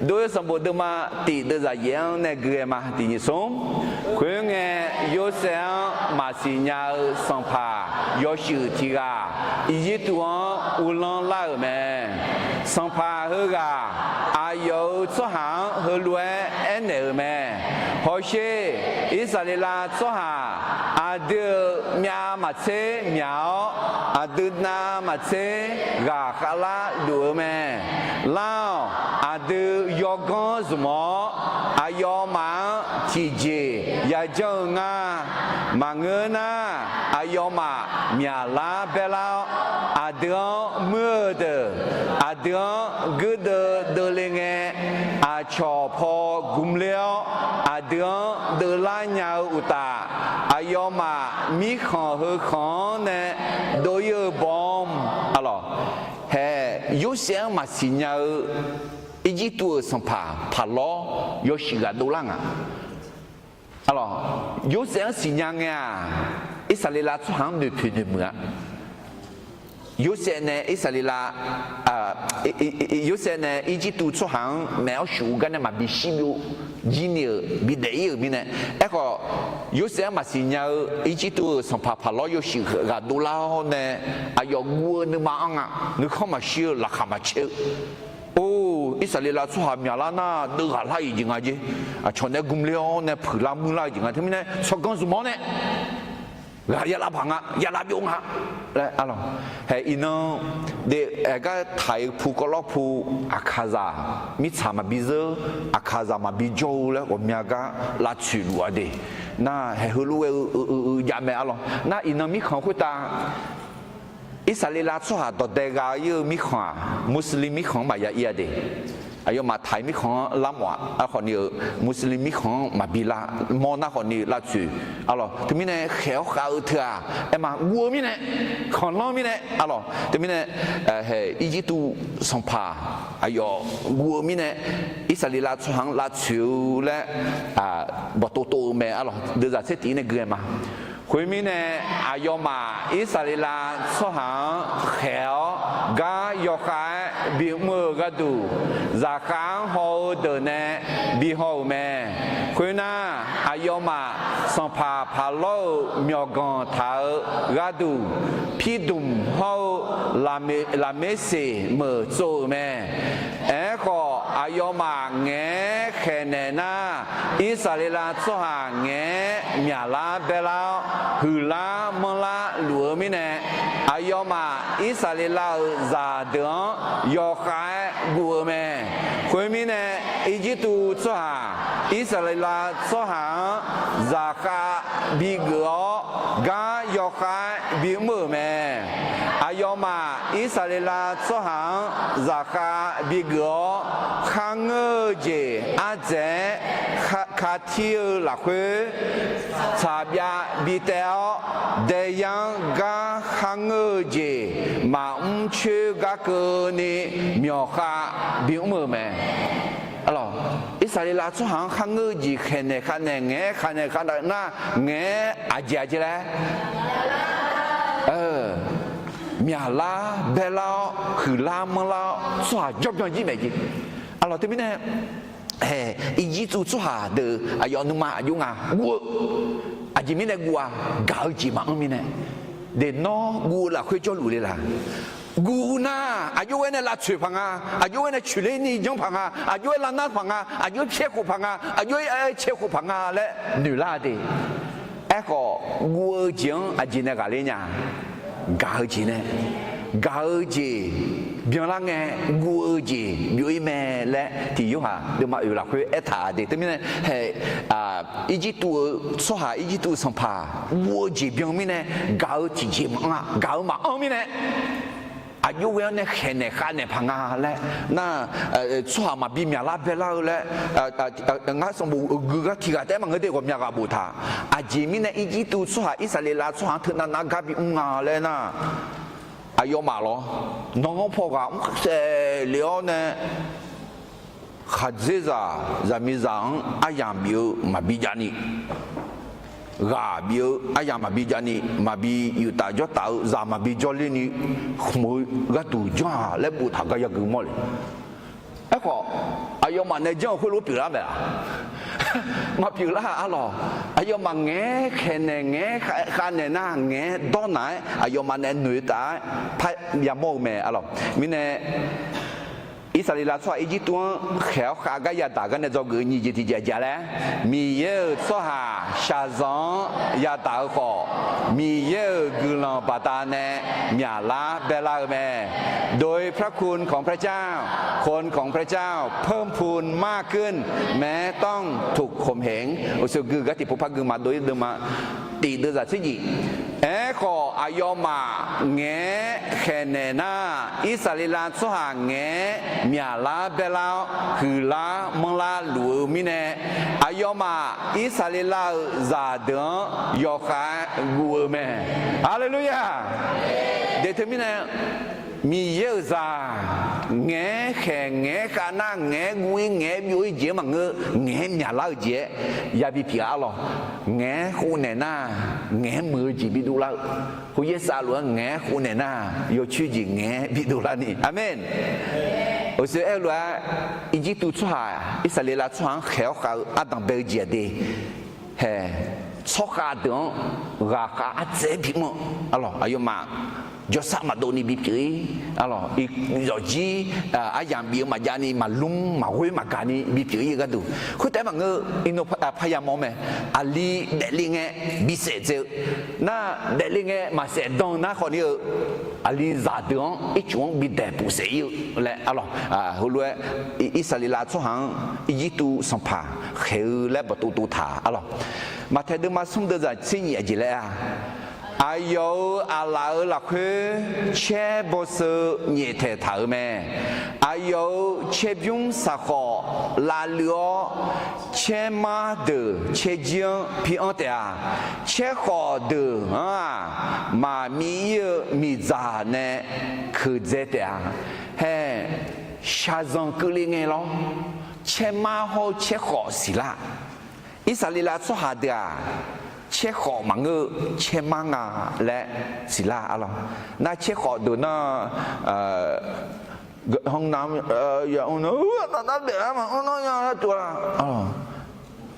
Dov-ir sanqbof deuvma tiq deuvzaq yaef-anr nae gui-aer ma tiq nyiq smr. Khoerngae, Yorsaev-anr maqsiq nya-eu sanqpaq yawshuif tiq ghaq Irjirtuv-anr uvlanr lar-euq mae. Sanqpaq heughaq aqyawf-euq tsawrhaq-anr heulof-aer aernaeq-euq mae. Hawsher, Irsaqleqlav tsawrhaq aqdui-euq myav maqtser myaq-awr, aqdui navmaqtser ghaq khavlar duf-eu mae. Lar-awq. Aqdui yawganr zmq-awr, aqyawfmaf-anr tiqjeq yajanr-eu nga. Maqngeur nar, aqyawfmaf myaqlar baerlar-awr, aqdui-anr muir-eu deuq, aqdui-anr guirdeuv deuvle ngae, aqcawq paw gmler-awr, aqdui-anr deuvlar nya-eu uqtaf, aqyawfmaf mirkhanq heu khanq-anr nae dov-ir-eu bawm. Arlawq, hae, Yor Yorsaev-anr maqsiq nya-eu Irjirtuv-euq sanqpaq Paqlawr yawshuif ghaq dovlar nga. Arlawq, Yorsaev-anr siqnya ngae-aq, Irsaqleqlav tsawrhaq-anr noeqpoeq noeqmuiq-a. Yorsaev nae Irsaqleqlav, Yorsaev nae Irjirtuv tsawrhaq-anr maef-awr shuf-eu gar nae maqbi shir byov jir ni-euq bidaef ir-euq mirnae. Aerkhawf, Yorsaev-anr maqsiq nya-eu Irjirtuv-euq sanqpaq Paqlawr yawshuif ghaq dovlar-awr nae, aqyawf guv-eu nuima anr nga. Nuikhanr maqshir-eu laqkhaq maqcaer-eu. Or, Irsaqleqlav tsawrhaq myaqlar nar deuv ghaqlar-iq jeq nga jer. Aqcawq nae gmq le-awr nae puiqlar muirlar-eu jeq nga. Teumirnae tsawrganr zmq-awr nae ghaq yalav paq nga, yalav byov nga laer arlawq. Hae iqnan, de, aergar taq-eu pu kawvlawr pu, aqkaqzaq mirtsaq maqbi zeur, aqkaqzaq maqbi jawr-eu laer ghawqmya gar lavtsoeq luf-a de. Nar haeq heulof ghae-eu jav mae arlawq. Nar iqnan mirkhanq khoertav Irsaqleqlav tsawrhaq dawqdae gha ir-eu mirkhanq-aq, Muslim mirkhanq-anr maqya ir-a de. Aqyawfmaf taq-iq mirkhanq-anr lar mawf-aq, arkhawf ni-euq Muslim mirkhanq-anr maqbi lar mawr nar khawf ni lavtsoeq arlawq. Teumirnae khaeq-awr khav-eu teu-aq, aerma guv-eu mirnae, khanqlanr mirnae arlawq. Teumirnae hae Irjirtuv sanqpaq aqyawf guv-eu mirnae, Irsaqleqlav tsawrhaq-anr lavtsoeq-eu laer bawqtov tov-eu mae arlawq. Deuvzaq tser tiq ir nae gui-aer ma. Khoermirnae, aqyawfmaf Irsaqleqlav tsawrhaq-anr khaeq-awr gar yawkhav-aer bimr-eu gharduq, zaqkhav-anr haw-eu deuq nae bihaw-euq mae. Khoernar, aqyawfmaf sanqpaq Paqlawr-euq myawqganq taq-eu gharduq, Pirdmq hawr-eu Laqmeqseq meuq tsov-euq mae. Aerkhawf, aqyawfmaf ngaeq-aer khaeqnaeq nar, Irsaqleqlav tsawrhaq ngaeq-aer myaqlar baerlar-awr, huiqlar manrlar luf-eu mirnae, aqyawfmaf Irsaqleqlav-euq zaqdeuq-anr yawkhav-aer guv-eu mae. Khoermirnae, Irjirtuv tsawrhaq Irsaqleqlav tsawrhaq-anr zaqkhav bigeuf-awr, gar yawkhav-aer bimr-euq mae. Aqyawfmaf Irsaqleqlav tsawrhaq-anr zaqkhav bigeuf-awr, kharngeur-eu jeq ardzaeq-aer katir-eu lafkhoer, tsaqbyav bitaev-awr, daeyar-anr gar kharngeur-eu jeq maqmr coer gar keuvni, myawqkhav bimr-euq mae. Arlawq, Irsaqleqlav tsawrhaq-anr kharngeur-eu jeq khaeqnaeq khavnaeq ngaeq-aer khavnaeq khavnaeq nar, ngaeq-aer aqjeq aqjeq laer myaqlar baerlar-awr, huiqlar manrlar-awr, tsawrhaq jawrbyan jir maeq jeq. Arlawq, teumirnae, Irjirtuv tsawrhaq deuq aqyawf nuima aqjox nga guv-eu. Aqjeq mirnae guv-a, gaq-eu jeq maqanr mirnae. De nawr guv-eu lafkhoer jawrluf le laq? Guv nar, aqjox ghaer nae lavtsoeq paq nga, aqjox ghaer nae coeqler ni janr paq nga, aqjox-aer lavnar paq nga, aqjox-aer pyaer khof paq nga, aqjox-aer caer khof paq nga laer noeqlar de. Aerkhawf, guv-eu jeq-anr aqjeq nae ghaqler nya? Gaq-eu jeq nae, gaq-eu jeq byanlar ngae, guv-eu jeq byov-ir mae laer tiq Yorhaq deuvma oeq lafkhoer aertaq de. Teumirnae hae, Irjirtuv-eu tsawrhaq, Irjirtuv sanqpaq guv-eu jeq byan mirnae, gaq-eu tiqjeq maqanr-a, gaq-eu maqanr mirnae, aqjox ghae-awr nae khaeqnaeq khavnaeq paq nga laer nar, tsawrhaq maqbi myaqlar baerlar-eu laer, ngar sanqbof gui gar tiq ghaq taef-aer maqngeur de, ghawqmya ghaq boftaq. Aqjeq mirnae Irjirtuv tsawrhaq Irsaqleqlav tsawrhaq-anr teunav nav gar bimr nga laer nar, aqyawfmaf lawr, nan-anr paw ghaq mr khaeq le-awr nae, khaqdzerzaq zaqmiqzaq-anr aryamq bif-eu maqbi javni, ghaq bif-eu aryamq maqbi javni, maqbi yuftaf jawrtaf-eu zaq maqbi jawrlerni, khmq-eu gharduq janr-aq laer boftaq gar yagui mawr le. Aerkhawf, aqyawfmaf nae janr-eu khoerlof pyeuflar maeq-aq? Maqpyeuflar arlawq. Aqyawfmaf ngaeq-aer khaeqnaeq, ngaeq-aer khavnaeq nar, ngaeq-aer dawrnaq-aer aqyawfmaf nae noeqtaf-aer par yamawr-eu mae arlawq. Mirnae, Irsaqleqlav tsawrhaq Irjirtuv-anr khaeq-awr khav gar yadaq gar nae dzawgeuf-eu nyiq jeq tiqjeq aqjeq laer, Miqyaer-euq tsawrhaq shaqzanq-anr yadaq-eu khawf, Miqyaer-euq guiqlanq baqdanae myaqlar baerlar-eu mae. โดยพระคุณของพระเจ้า คนของพระเจ้าเพิ่มพูนมากขึ้น แม้ต้องถูกข่มเหง Uqshoe gui gar tiqpov par gui ma dov-ir deuvma tiq deuvzaq tser jeq. Aerkhawf, aqyawfmaf ngaeq-aer khaeqnaeq nar, Irsaqleqlav tsawrhaq ngaeq-aer myaqlar baerlar-awr, huiqlar manrlar luf-eu mirnae, aqyawfmaf Irsaqleqlav-euq zaqdeuq-anr yawkhav-aer guv-eu mae. Haleluya! De teumirnae, Miqyaer-euq zaq ngaeq-aer khaeq, ngaeq-aer khav nar, ngaeq-aer guv-ir, ngaeq-aer byov-ir jeq-anr maqngeur, ngaeq-aer myaqlar-eu jeq-aer yabi pyeuf-a arlawq. Ngaeq-aer khofnaeq nar, ngaeq-aer muiq-eu jeq bidov lar-eu. Khoeryaer saflof-aer ngaeq-aer khofnaeq nar, yawcoer jeq ngaeq-aer bidov larni. Aqmeq. Uqshoe aer-eu lof-aer, Irjirtuv tsawrhaq, Irsaqleqlav tsawrhaq-anr khaeq-awr khav-eu ardanq bae-eu jeq-aq de. Hae, tsawrkhav deuq-anr ghaqkhav ardzaeq-aer bimr-eu arlawq, aqyawfmaf jawrsar maqdov ni bipyeuf-ir arlawq, zawqjir aryamq bif-eu maqjav ni maqlmr maqghoer maqgaq ni bipyeuf-ir-eu gharduq. Khoertaef-aer maqngeur, iqnan parya mawr mae. Aqli daefle ngae bisaef dzae-eu nar, daefle ngae maqsaef dan-eu nar khawfni-eu, aqli zaqdeuq-anr ircuf-anr bidaeq pufsaef-ir-eu laer arlawq. Heulof-aer Irsaqleqlav tsawrhaq-anr Irjirtuv sanqpaq khaeq-eu laer bawqtov tov taq arlawq. Maqtaeq deuvma smr deuvzaq tser nyiq aqjeq laer-a, aqyawf-euq aqlaf-euq lafkhoer caer bawseu nyaeftaeq taq-euq mae. Aqyawf-euq caerbymr saqkhawf lavluiv-awr, caermar deuq caerjir-anr pi anr taef-a. Caerkhawf deuq-anr-aq, maqmiv-ir-eu miqdzaq nae keuqdzae taef-a. Hae, shaqzanq keuvle ngae lawr, caermar hawr-eu caerkhawf siqlar. Irsaqleqlav tsawrhaq deuq-aq, caerkhawf maqngeur-eu caermar nga laer siqlar arlawq. Nar caerkhawf deuq nar, hanrnav, yamr nar, nar daeflar maqmr nar nya lar tov-a.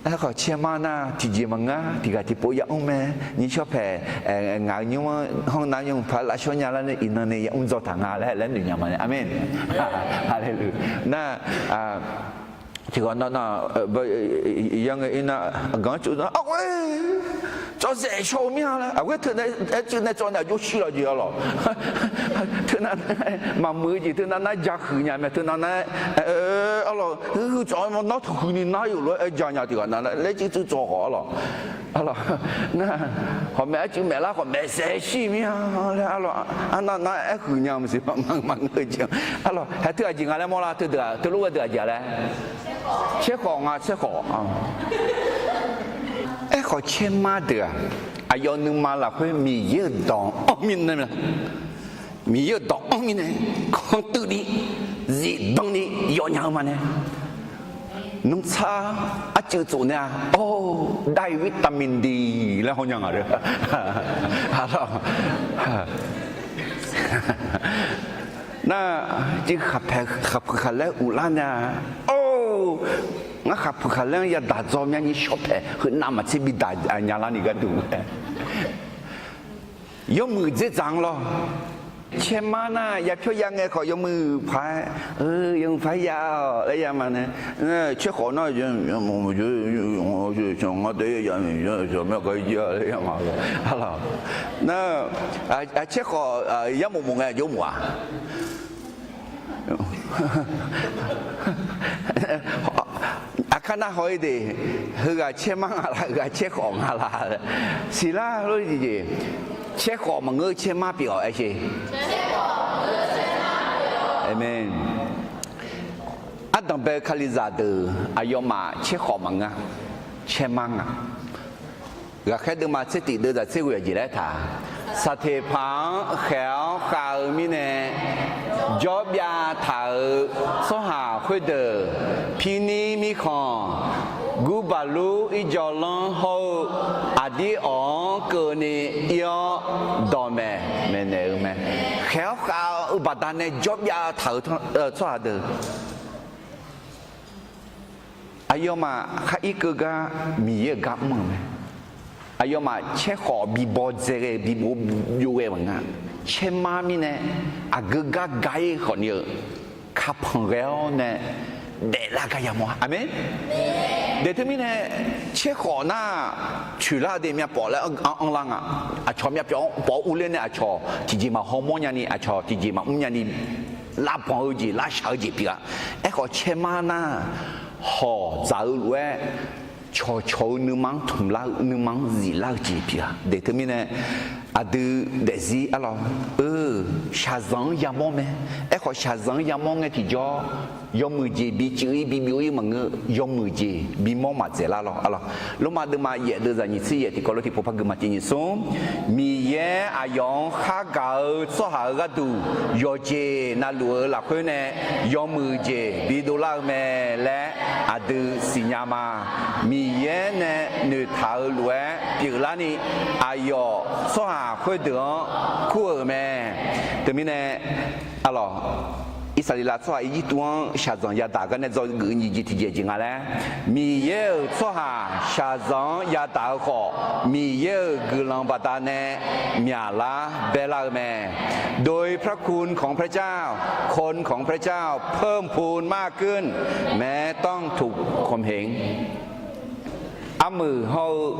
Aerkhawf caermar nar tiqjeq maqngeur, tiqghaq tiqpov yamr mae. Nyiq shawr paeq, ngaq-euq nymr-anr hanrnav nymr paq lavshawr nya lar nae iqnan nae yamr dzaw taq nga laer laer noeq nya ma nae. Aqmeq. Haleluq. Nar tiqghaq nar nar, yanr ngae ir nar, aqganq-anr tsov nar, aqghoer tsawv zaeq shaw-eu mir-a laer, aqghoer teunav aer teunav tsawv nae aqjox shir laf jeq arlawq. Teunav nar maqmuiq-eu jeq teunav nar ja huiq nya mae, teunav nar arlawq, huiq tsawv nawr taq huiq ni nar yawf lof-aer ja nya tiqghaq nar laer tsuiv tsuiv tsawv khawf arlawq. Arlawq, nar hawq maeq-aer cuiv maeqlar khawf maeqsaef shir mir-a laer arlawq, arnav nar aer huiq nya maqsiq maqngeur-eu jeq arlawq. Hae teughaq jeq nga laer mawrlar, teudeuq-aq teulof ghae deuq aqjeq-a laer caerkhawf nga, caerkhawf. Aerkhawf caermar deuq-aq, aqyawf nuima lafkhoer Miqyaer-euq dawq anr mirnae, Miqyaer-euq dawq anr mirnae, kantuiv ni zifdan ni yawnya-eu ma nae. Nanrtsar arcuiv tsof nae-a, or, ได้วิตามินดี laer hawnya nga. Nar, civ khaqpaeq khaqpuiq khaqlaer uvlar nae-a, or, ngar khaqpuiq khaqlaer-anr yadaq dzaw myavni shawr paeq heunav maqtser bi daq nya larni gharduq. Yawmuiq dzerdzaq-anr lawr. Caermar nar yapyawr ya ngae khawf yawmuiq paq-aer, yawmuiq paq-aer ya-awq laer ya ma nae. Caerkhawf nar, nar, caerkhawf yarmof mof ngae jawrmof-aq. Aqkar nar haw-ir de, heughaq caermar nga la, heughaq caerkhawf nga la. Siqlar lor jeq jeq, caerkhawf maqngeur caermar pyeuf-awq aer sher. Aqmeq. Ardanqbae-eu Kalizaq deuq aqyawfmaf caerkhawf maqngeur, caermar nga. Ghaqkhaer deuvma tser tiq deuvzaq tser ghoeq aqjeq laer taq, saqteqpaq-anr khaeq-awr khav-eu mirnae jawrbyav taq-euq tsawrhaq khoerdeuq, pirnir mirkhanq, gurbaqlur irjawvlanr hawr-eu aqdir awq-anr keuvni ir-awr dawqmaeq maeqnaeq-eu mae. Khaeq-awr khav-eu baqdanae jawrbyav taq-euq tsawrhaq deuq, aqyawfmaf khar irkeuv gar Miqyaer-euq gar mr-euq mae. Aqyawfmaf caerkhawf bibaw dzae ghae-eu bibaw byov ghae maqnga. Caermar mirnae aqgeu gar ga-ir khawfni-eu, kapanq ghae-awr nae daeflar gar yamawr-a. Aqmeq. Daeqteu mirnae caerkhawf nar coeqlar-eu de myavpawf laer anrlar nga. Aqcawq myavpyawf-anr pawf-awr urler nae aqcawq tiqjeq maqhaw mawrnya ni, aqcawq tiqjeq maqmr nya ni, lavbanq-eu jeq lavshaq-eu jeq pyeuf-a. Aerkhawf caermar nar hawq dzaq-eu lof-aer cawqcawq-eu nuima-anr tmqlar-eu, nuima-anr ziflar-eu jeq pyeuf-a. Daeqteu mirnae Aqdui daefzir arlawr, eu, shaqzanq-anr yamawr mae. Aerkhawf shaqzanq-anr yamawr ngae tiqjawr, yawmuiq jeq biceuv-ir bibyov-ir maqngeur, yawmuiq jeq bimawr maqdzaeq lar lawr arlawr. Lormav deuvma yaef deuvzaq nyiq tser yaef tiqkawv lof tiqpov par gui ma tiq nyiq smr. Miqyaer aqyawf-anr khargaq-eu tsawrhaq-euq gharduq yawqjeq navluf-eu lafkhoer nae yawmuiq jeq bidov lar-eu mae laer aqdui siqnya ma. Miqyaer nae noeqtaq-eu lof-aer pyeuflarni, aqyawf tsawrhaq khoerdeuq-anr kur-euq mae. Teumirnae, arlawr, Irsaqleqlav tsawrhaq Irjirtuv-anr shaqzanq yadaq gar nae dzawgeuf-eu nyiq jeq tiqjeq jeq nga laer, Miqyaer-euq tsawrhaq shaqzanq-anr yadaq-eu khawf, Miqyaer-euq guiqlanq baqdanae myaqlar baelar-eu mae. โดยพระคุณของพระเจ้า คนของพระเจ้าเพิ่มพูนมากขึ้น แม้ต้องถูกข่มเหง Armuiq hawr-eu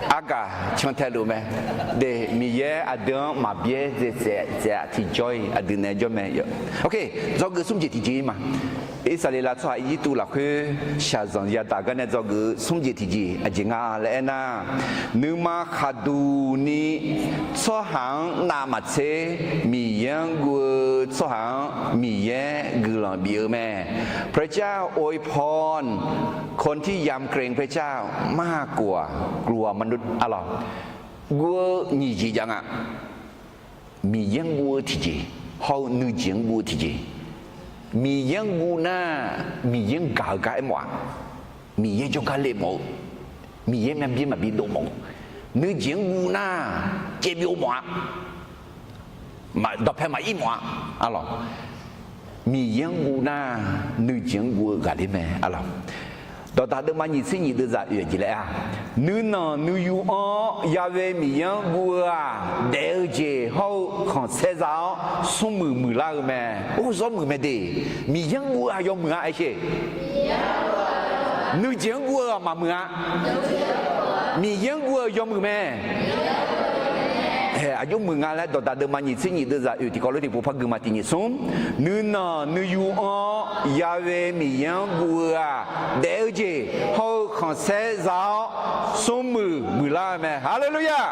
argaq cantae luf mae. De, Miqyaer aqdui-anr maqbyaer dzaeq tsaef-a tiqjawr-iq aqdui naeq-aer jawr mae. Oke, dzawgeuf smr jeq tiqjeq-ir ma. Irsaqleqlav tsawrhaq Irjirtuv lafkhoer shaqzanq yadaq gar nae dzawgeuf-eu smr jeq tiqjeq aqjeq nga laer aernar, nuima khaqduq ni tsawrhaq-anr navmaqtser Miqyaer-anr guv-eu tsawrhaq-anr Miqyaer guiqlanq bif-eu mae. พระเจ้าอวยพรคนที่ยำเกรงพระเจ้ามากกว่ากลัวมนุษย์ arlawr. Guv-eu nyiq jeq jav nga. Miqyaer-anr guv-eu tiqjeq hawr-eu nuijeq-anr guv-eu tiqjeq. Miqyaer-anr guv nar, Miqyaer-anr gaq-eu gar aermawf-a. Miqyaer jawrgar le mawf-eu, Miqyaer myanbyaer maqbi dov mawf-eu, nuijeq-anr guv nar, caevbyov mawf-a. Dawqpae maqir mawf-a. Arlawr, Miqyaer-anr guv nar, nuijeq-anr guv-eu ghaqler mae. Arlawr, Dawqdaq deuvma nyiq tser nyiq deuvzaq oeq jeq laer-a, nuinanq nuiyu-anr Yahweh Miqyaer-anr guv-eu-aq, daef-eu jeq hawr-eu khanqsaer za-awr smrmuiq muiqlar-eu mae. Or, zawr muiq mae de. Miqyaer-anr guv-eu-aq yawmuiq-a aersheq. Nuijeq-anr guv-eu-aq maqmuiq-a. Miqyaer-anr guv-eu yawmuiq mae. Hae, aqjox muiq nga laer Dawqdaq deuvma nyiq tser nyiq deuvzaq oeq tiqkawv lof tiqpov par gui ma tiq nyiq smr. Nuinanq nuiyu-anr Yahweh Miqyaer-anr guv-eu-aq, daef-eu jeq hawr-eu khanqsaer za-awr smrmuiq muiqlar-eu mae. Haleluya!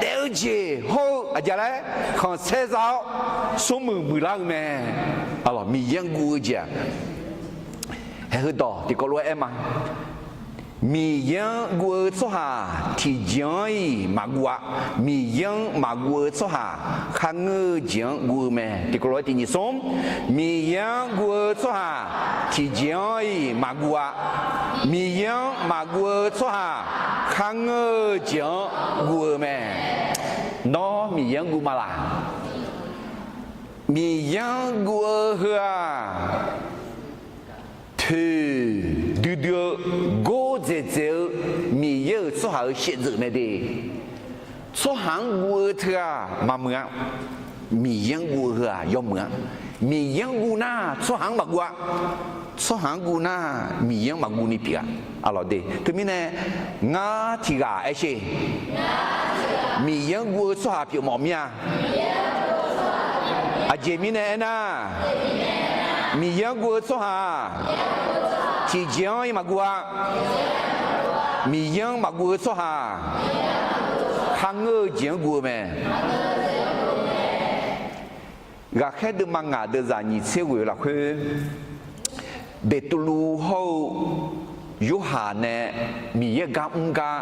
Daef-eu jeq hawr-eu aqjeq laer khanqsaer za-awr smrmuiq muiqlar-eu mae. Arlawr, Miqyaer-anr guv-eu jeq-aq, hae, heudawq tiqkawv lof-aer aer ma. Miqyaer-anr guv-eu tsawrhaq tiqjeq-anr-iq maqguv-a. Miqyaer-anr maqguv-eu tsawrhaq kharngeur-eu jeq-anr guv-eu mae. Tiqkawv lof-aer tiq nyiq smr. Miqyaer-anr guv-eu tsawrhaq tiqjeq-anr-iq maqguv-a. Miqyaer-anr maqguv-eu tsawrhaq kharngeur-eu jeq-anr guv-eu mae. Nawr Miqyaer-anr guv ma laq? Miqyaer-anr guv-eu heu-aq, toeq duidui-eu gordzaeq dzaeq-eu Miqyaer-euq tsawrhaq-euq shaevdzeuf mae de. Tsawrhaq-anr guv-eu teu-aq maqmuiq-a. Miqyaer-anr guv-eu heu-aq yawmuiq-a. Miqyaer-anr guv nar tsawrhaq-anr maqguv-a. Tsawrhaq-anr guv nar Miqyaer-anr maqguv ni pyeuf-a. Arlawr de, teumirnae ngar tiq ghaq aersheq, Miqyaer-anr guv-eu tsawrhaq pyeufmawf mir-a. Aqjeq mirnae aernar, Miqyaer-anr guv-eu tsawrhaq tiqjeq-anr-iq maqguv-a. Miqyaer-anr maqguv-eu tsawrhaq kharngeur-eu jeq-anr guv-eu mae. Ghaqkhaer deuvma ngaq deuvzaq nyiq tser ghoeq-eu lafkhoer, Beqtuvluv hawr-eu Yorhaq nae Miqyaer gar mr gar,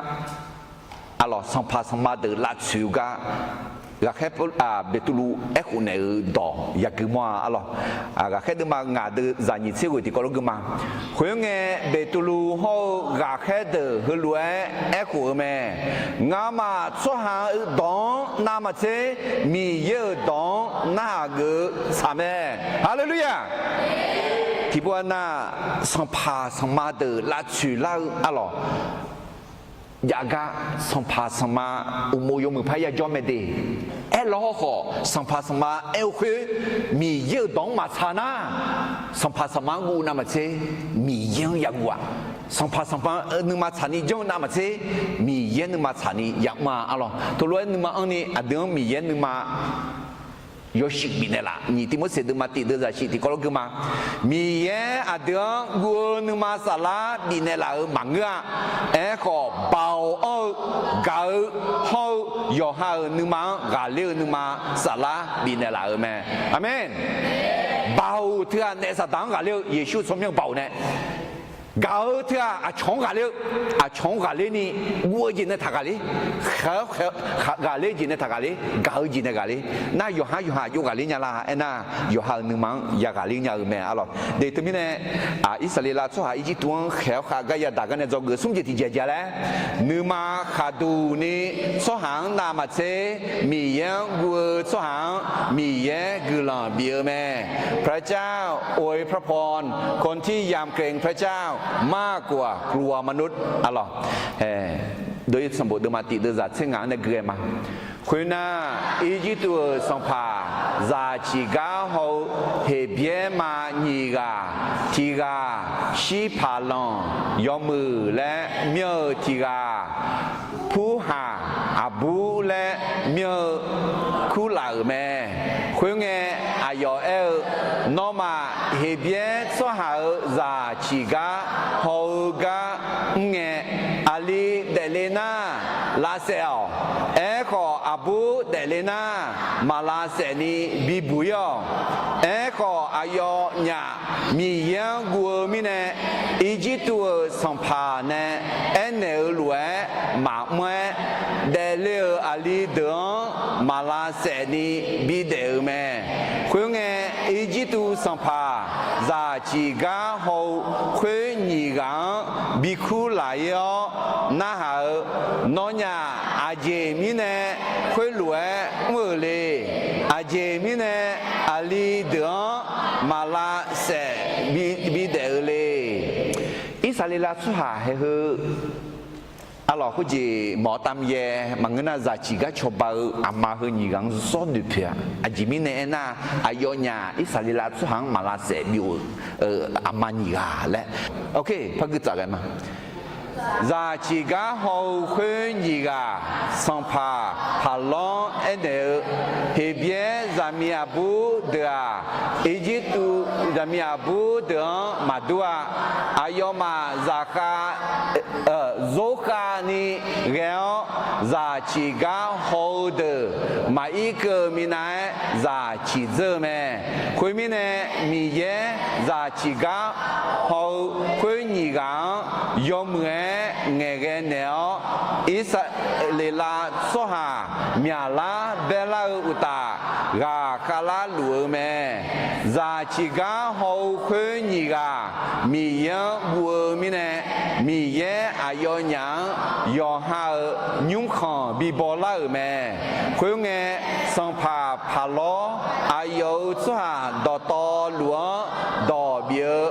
arlawq, sanqpaq sanqma deuq lavtsoeq-eu gar, ghaqkhaer Beqtuvluv aerkhof naeq-euq dawq yagui mawr-a arlawq. Ghaqkhaer deuvma ngaq deuvzaq nyiq tser ghoeq tiqkawv lof gui ma. Khoerngae, Beqtuvluv hawr-eu ghaqkhaer deuq heulof-aer aerkhof-eu mae. Ngamaf tsawrhaq-euq dawq-anr navmaqtser, Miqyaer-euq dawq-anr narhaq geuf-eu tsaq mae. Haleluya! Tiqpov-a nar, sanqpaq sanqma deuq lavtsoeq lar-eu arlawq, jav gar sanqpaq sanqma uqmov yawmuiq par yajawr mae de. Aerlawr hawrkhawf, sanqpaq sanqma aer-eu khoer Miqyaer-euq dawq-anr maqtsaq nar, sanqpaq sanqma-anr guv navmaqtser, Miqyaer-anr yaguv-aq. Sanqpaq sanqma nuima tsaqni janr-eu navmaqtser, Miqyaer nuima tsaqni yamr-a arlawq. Teulof-aer nuima anrni aqdui-anr Miqyaer nuima yawshuif bifnaeq laf. Nyiq Tiqmorseq deuvma tiq deuv zaqsiq tiqkawv lawr gui ma. Miqyaer aqdui-anr guv-eu nuima saflar bifnaeq laf-euq maqngeur-a. Aerkhawf, baoq anr-eu, gaq-eu hawr-eu yawqha-euq nuima-anr ghaqler-eu nuima saflar bifnaeq laf-euq mae. Aqmeq. Baoq teughaq naef Saqdaq-anr ghaqler-eu, Yeqsur tsawrmyanr baoq nae gaq-eu teughaq aqcawq-anr ghaqler-eu, aqcawq-anr ghaqler ni guv-eu jeq nae taq ghaqler, khaeq-awr khaeq-awr ghaqler jeq nae taq ghaqler, gaq-eu jeq nae ghaqler. Nar yawqhar yawqha aqjox ghaqler nya la aernar, yawqha-euq nuima-anr ya ghaqler nya-eu mae arlawq. De teumirnae, Irsaqleqlav tsawrhaq Irjirtuv-anr khaeq-awr khaeq gar yadaq gar nae dzawgeuf smr jeq tiqjeq aqjeq laer, nuima khaqduq ni tsawrhaq-anr navmaqtser Miqyaer-anr guv-eu tsawrhaq-anr Miqyaer guiqlanq bif-eu mae. พระเจ้าอวยพระพร คนที่ยำเกรงพระเจ้ามากกว่ากลัวมนุษย์ arlawq. Dov-ir sanqbof deuvma tiq deuv zaq tser ngaq-anr nae gui-aer ma. Khoernar, Irjirtuv-euq sanqpaq zaq ciq gar haw-eu Heqbyaer ma nyiq ghaq, tiq ghaq Shirpaqlanq yawmuiq laer myanr-eu tiq ghaq Purhaq aqbur laer myanr-eu kurlaf-euq mae. Khoerngae, aqyawf aer-eu, Nawmaf Heqbyaer tsawrhaq-euq zaq ciq gar haw-eu gar mr ngae, aqli daefle nar lavsaef-awq. Aerkhawf, aqbur daefle nar maqlavsaef ni bibuq-ir-awq. Aerkhawf, aqyawfnyaf Miqyaer-anr guv-eu mirnae, Irjirtuv-euq sanqpaq nae aernaeq-eu lof-aer maqmr-aer, daefle-euq aqli deuq-anr maqlavsaef ni bidaef-euq mae. Khoerngae, Irjirtuv sanqpaq zaq ciq gar haw-eu khoer nyiq ghaq-anr bikurlaf-ir-awr narhaq-eu, Nawnyaf aqjeq mirnae khoerlof-aer mr-euq le. Aqjeq mirnae aqli deuq-anr maqlavsaef bidaef-eu le. Irsaqleqlav tsawrhaq hae heu arlawq, khoerjeq mawf-awr tavmyaer maqngeur nar, zaq ciq gar cawba-eu aqma heu nyiq ghaq-anr zawr noeqpoeq-a. Aqjeq mirnae aernar, aqyawfnyaf Irsaqleqlav tsawrhaq-anr maqlavsaef bi-euq aqma nyiq ghaq laer, par gui tsaf ghae ma. Zaq ciq gar haw-eu khoer nyiq ghaq sanqpaq Paqlawr-anr aernaeq-eu, Heqbyaer zaqmiq aqbur deuq-aq, Irjirtuv zaqmiq aqbur deuq-anr maqdur-a. Aqyawfmaf zaqkhav, zorkhav ni ghae-awr, zaq ciq gar haw-eu deuq maqir keuv-eu minav-aer zaq ciq dzeur-eu mae. Khoermirnae, Miqyaer zaq ciq gar haw-eu khoer nyiq ghaq-anr yawmuiq-aer ngaeqghae naeq-awr, Irsaqleqlav tsawrhaq myaqlar baerlar-eu uqtaf, ghaqkhav larluf-eu mae. Zaq ciq gar haw-eu khoer nyiq ghaq Miqyaer-anr guv-eu mirnae, Miqyaer aqyawfnyaf-anr yawqha-euq nymrkhanq bi bawlar-euq mae. Khoerngae, sanqpaq Paqlawr aqyawf-euq tsawrhaq dawqtawvluf-anr dawq bif-eu,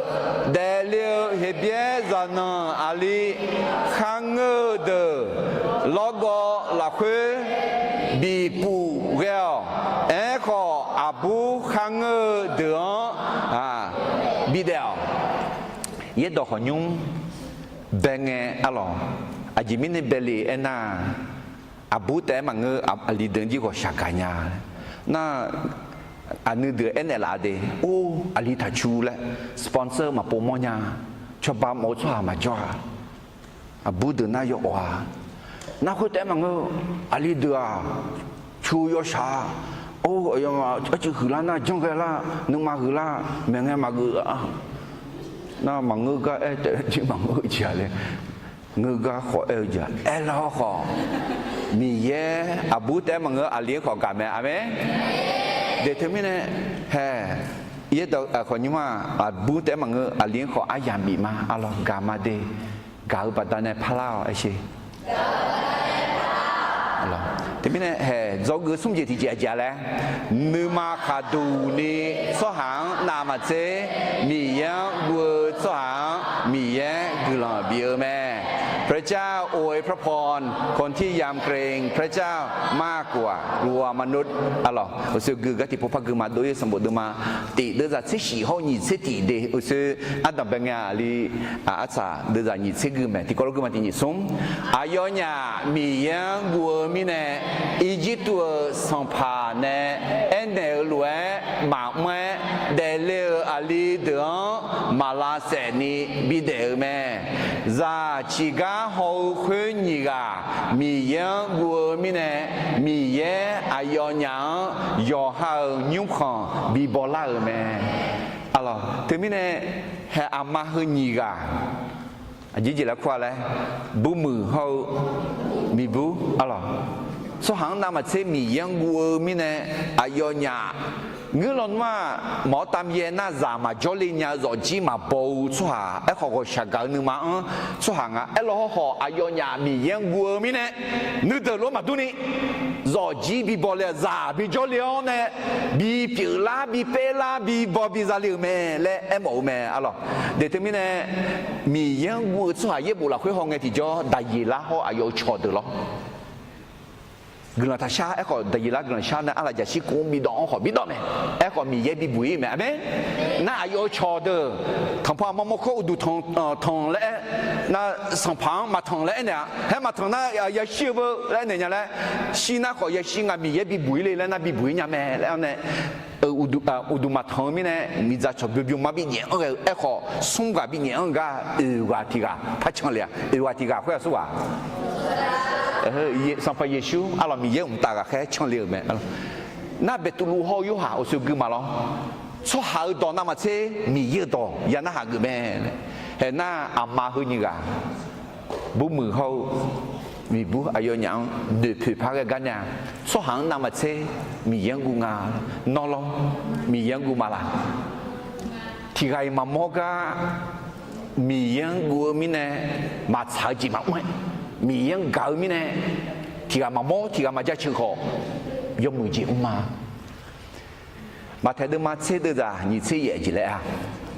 daefle-eu Heqbyaer zaqnanq aqli kharngeur-eu deuq lawrgawv lafkhoer bipuf ghae-awq. Aerkhawf, aqbur kharngeur-eu deuq-anr bidaef-awq. Yaerdawq khawqnymr bae ngae arlawq, aqjeq mirnae bae le aernar, aqbur taef-aer maqngeur, aqli deuq-anr jir ghawqshaq gaq nya. Nar, aqnui deuq aernaeq laf de, or, aqli taqcu laer, sponsor maqpov mawr nya, cawba mawf-eu tsawrhaq maqjawr-a. Aqbur deuq nar yawawf-a. Nar khoer taef-aer maqngeur, aqli deuq-aq, cu yawshaq-a. Or, aqyawfmaf arcuiv huiqlar nar janr ghae lar, nuima huiqlar, maeqngae maqgeuf-a. Nar maqngeur gar aer taef-aer jir maqngeur-eu jeq-a le. Ngeur gar khawf aer-eu jeq-a. Aerlar-awr khawf, Miqyaer aqbur taef-aer maqngeur, aqli-anr khawf gaq mae. Aqmeq. De teumirnae, hae, yaerdawq khawqnymr-aq, aqbur taef-aer maqngeur, aqli-anr khawf aryamq bif ma. Arlawq, gaq ma de. Gaq-eu baqdanae parlar-awq aer sher. Teumirnae hae, dzawgeuf smr jeq tiqjeq aqjeq-a laer, nuima khaqduq ni tsawrhaq-anr navmaqtser, Miqyaer-anr guv-eu tsawrhaq-anr Miqyaer guiqlanq bif-eu mae. พระเจ้าอวยพระพรคนที่ยำเกรงพระเจ้ามากกว่ากลัวมนุษย์ Arlawq, uqshoe gui gar tiqpov par gui ma dov-ir sanqbof deuvma tif deuvzaq tser shif hawr-eu nyiq tser tif de, uqshoe ardanq bae ngae-aq li, arsaq deuvzaq nyiq tser gui mae. Tiqkawv lof gui ma tiq nyiq smr. Aqyawfnyaf Miqyaer-anr guv-eu mirnae, Irjirtuv-euq sanqpaq nae aernaeq-euq lof-aer maqmr-aer daefle-euq aqli deuq-anr maq lavsaef ni bidaef-euq mae. Zaq ciqgar haw-eu khoer nyiq ghaq Miqyaer-anr guv-eu mirnae, Miqyaer aqyawfnyaf-anr yawqha-euq nymrkhanq bibaw lar-euq mae. Arlawq, teumirnae haeq aqma heu nyiq ghaq aqjeq jeq laer kur-a laer, burmuiq hawr-eu miqbur, arlawq, tsawrhaq-anr navmaqtser Miqyaer-anr guv-eu mirnae, aqyawfnyaf ngeur lawnmr-aq, mawq-awr tav yaer nar zaq maqjawr le nya-eu zawqjir maqbaw-eu tsawrhaq, aerkhawf ghawqshaq gaq-eu nuima-anr tsawrhaq nga aerlawq hawrkhawf, aqyawfnyaf Miqyaer-anr guv-eu mirnae, nuideuq lof maqdur ni zawqjir bibaw le-aq, zaq bijawr le-awr nae bipyeuf lar bipaer lar bibaw biza le-euq mae laer aermawf-eu mae, arlawq. Deuq teumirnae, Miqyaer-anr guv-eu tsawrhaq yaerbof lafkhoer hawngae tiqjawr Daqyeqlar hawr aqyawf-euq cawqdeuq lawr. Guiqlanq taqshar aerkhawf, Daqyeqlar guiqlanq shar nae arlaqjaq shirkov-anr bidawv-anr khawf bidawv mae. Aerkhawf Miqyaer bibuq-ir mae. Aqmeq. Nar aqyawf-euq cawqdeuq tanqpanq mawrmawr kawr uqduq tanq tanq laer, nar sanqpaq-anr maqtanq laer aernaeq-a. Haer maqtanq nar yashir-eu beu laer aernaeq nya laer, shir nar khawf yashir nga Miqyaer bibuq-ir le laer nar bibuq-ir nya mae laer-awr nae, uqduq maqtanq-eu mirnae miqdzaq cawq byov byov ma binyaef-anr ghae-eu aerkhawf, smr ghaq binyaef-anr gar oeq ghaq tiq ghaq par can le-aq, oeq ghaq tiq ghaq khoer-aq smr ghaq Sanqpaq Yeqsur arlawq Miqyaer mqtav ghaqkhaer canle-euq mae. Nar Beqtuvluv hawr-eu Yorhaq uqshoe gui ma lawr. Tsawrhaq-euq dawq navmaqtser Miqyaer-euq dawq ya narhaq geuf mae. Haeq nar aqma heu nyiq ghaq, burmuiq hawr-eu miqbur aqyawfnyaf-anr noeqpoeq par ghae gar nar-a, tsawrhaq-anr navmaqtser Miqyaer-anr guv nga. Nawr lawr, Miqyaer-anr guv ma laq? Tiq ghaq-iq maqmawr gar Miqyaer-anr guv-eu mirnae maqtsaq-eu jeq maqmr-aer, Miqyaer-anr gaq-eu mirnae tiq ghaq maqmawr tiq ghaq maqjaceuq khawf, yawmuiq jeq mr ma. Maqtaeq deuvma tser deuvzaq nyiq tser yaef jeq laer-a,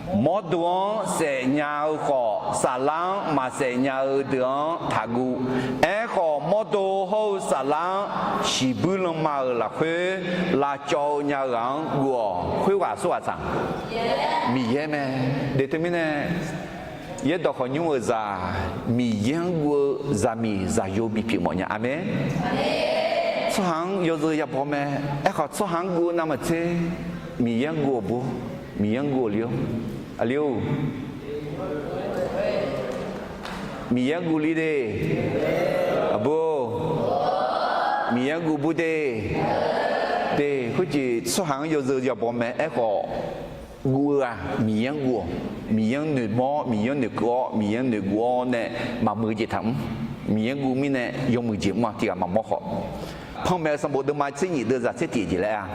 mawrdo-anr saefnya-eu khawf, saflar-anr maqsaef nya-eu deuq-anr taqguv. Aerkhawf, mawrdo hawr-eu saflar-anr shiqbuir lanma-euq lafkhoer lavcawv-eu nya-eu ghaq-anr guv-awq. Khoerghaq aqsurghaq tsaq? Miqyaer mae. Deuq teumirnae, yaerdawq khawqnymr-euq zaq, Miqyaer-anr guv-eu zaqmiq zaqyo bipyeuf mawf nya. Aqmeq. Tsawrhaq-anr yawzeu yabaw mae. Aerkhawf, tsawrhaq-anr guv-eu navmaqtser Miqyaer-anr guv-awq bur, Miqyaer-anr guv-awq li-or. Aqli-or, Miqyaer-anr guv li de. Aqbur, Miqyaer-anr guv bur de. De, khoerjeq tsawrhaq-anr yawzeu yabaw mae. Aerkhawf, guv-eu-aq Miqyaer-anr guv-awq. Miqyaer-anr noeqmawr, Miqyaer-anr noeqkeuv-awr, Miqyaer-anr noeqguv-awr nae maqmuiq-eu jeq taq mr. Miqyaer guv mirnae yawmuiq jeq mr-a, tiq ghaq maqmawr khawf. Panmaeq-eu sanqbof deuvma tser nyiq deuvzaq tser tiq jeq laer-a,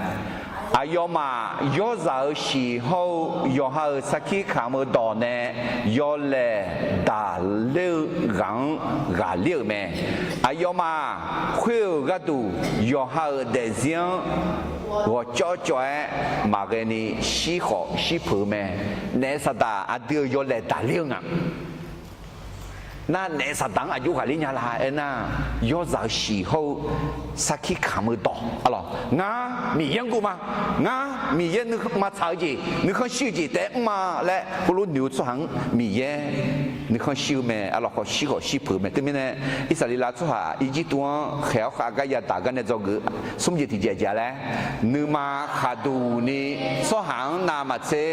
aqyawfmaf yawrzaq-euq shiq hawr-eu yawqha-euq sarkir kamq-eu dawq nae yawlaeq daqler-eu ghaq-anr ghaqler-euq mae. Aqyawfmaf khoer-euq gharduq yawqha-euq daefzir-anr ghawqcawv cawv-aer maqghae ni shir khawf shir peuq-eu mae. Naef saqdaq aqdui-euq yawlaeq daqler-eu nga. Nar naef saqdaq-anr aqjox ghaqler nya la aernar, yawrzaq-euq shiq hawr-eu sarkir kamq-eu dawq, arlawq, ngar Miqyaer-anr guv ma. Ngar Miqyaer nuima tsaq-eu jeq, nuikhanr shir-eu jeq taef-aer mr ma laer heulof noeq-eu tsawrhaq-anr Miqyaer nuikhanr shir-eu mae. Arlawq, khawf shir khawf shir peuq-eu mae. Teumirnae, Irsaqleqlav tsawrhaq Irjirtuv-anr khaeq-awr khav gar yadaq gar nae dzawgeuf smr jeq tiqjeq aqjeq-a laer, nuima khaqduq ni tsawrhaq-anr navmaqtser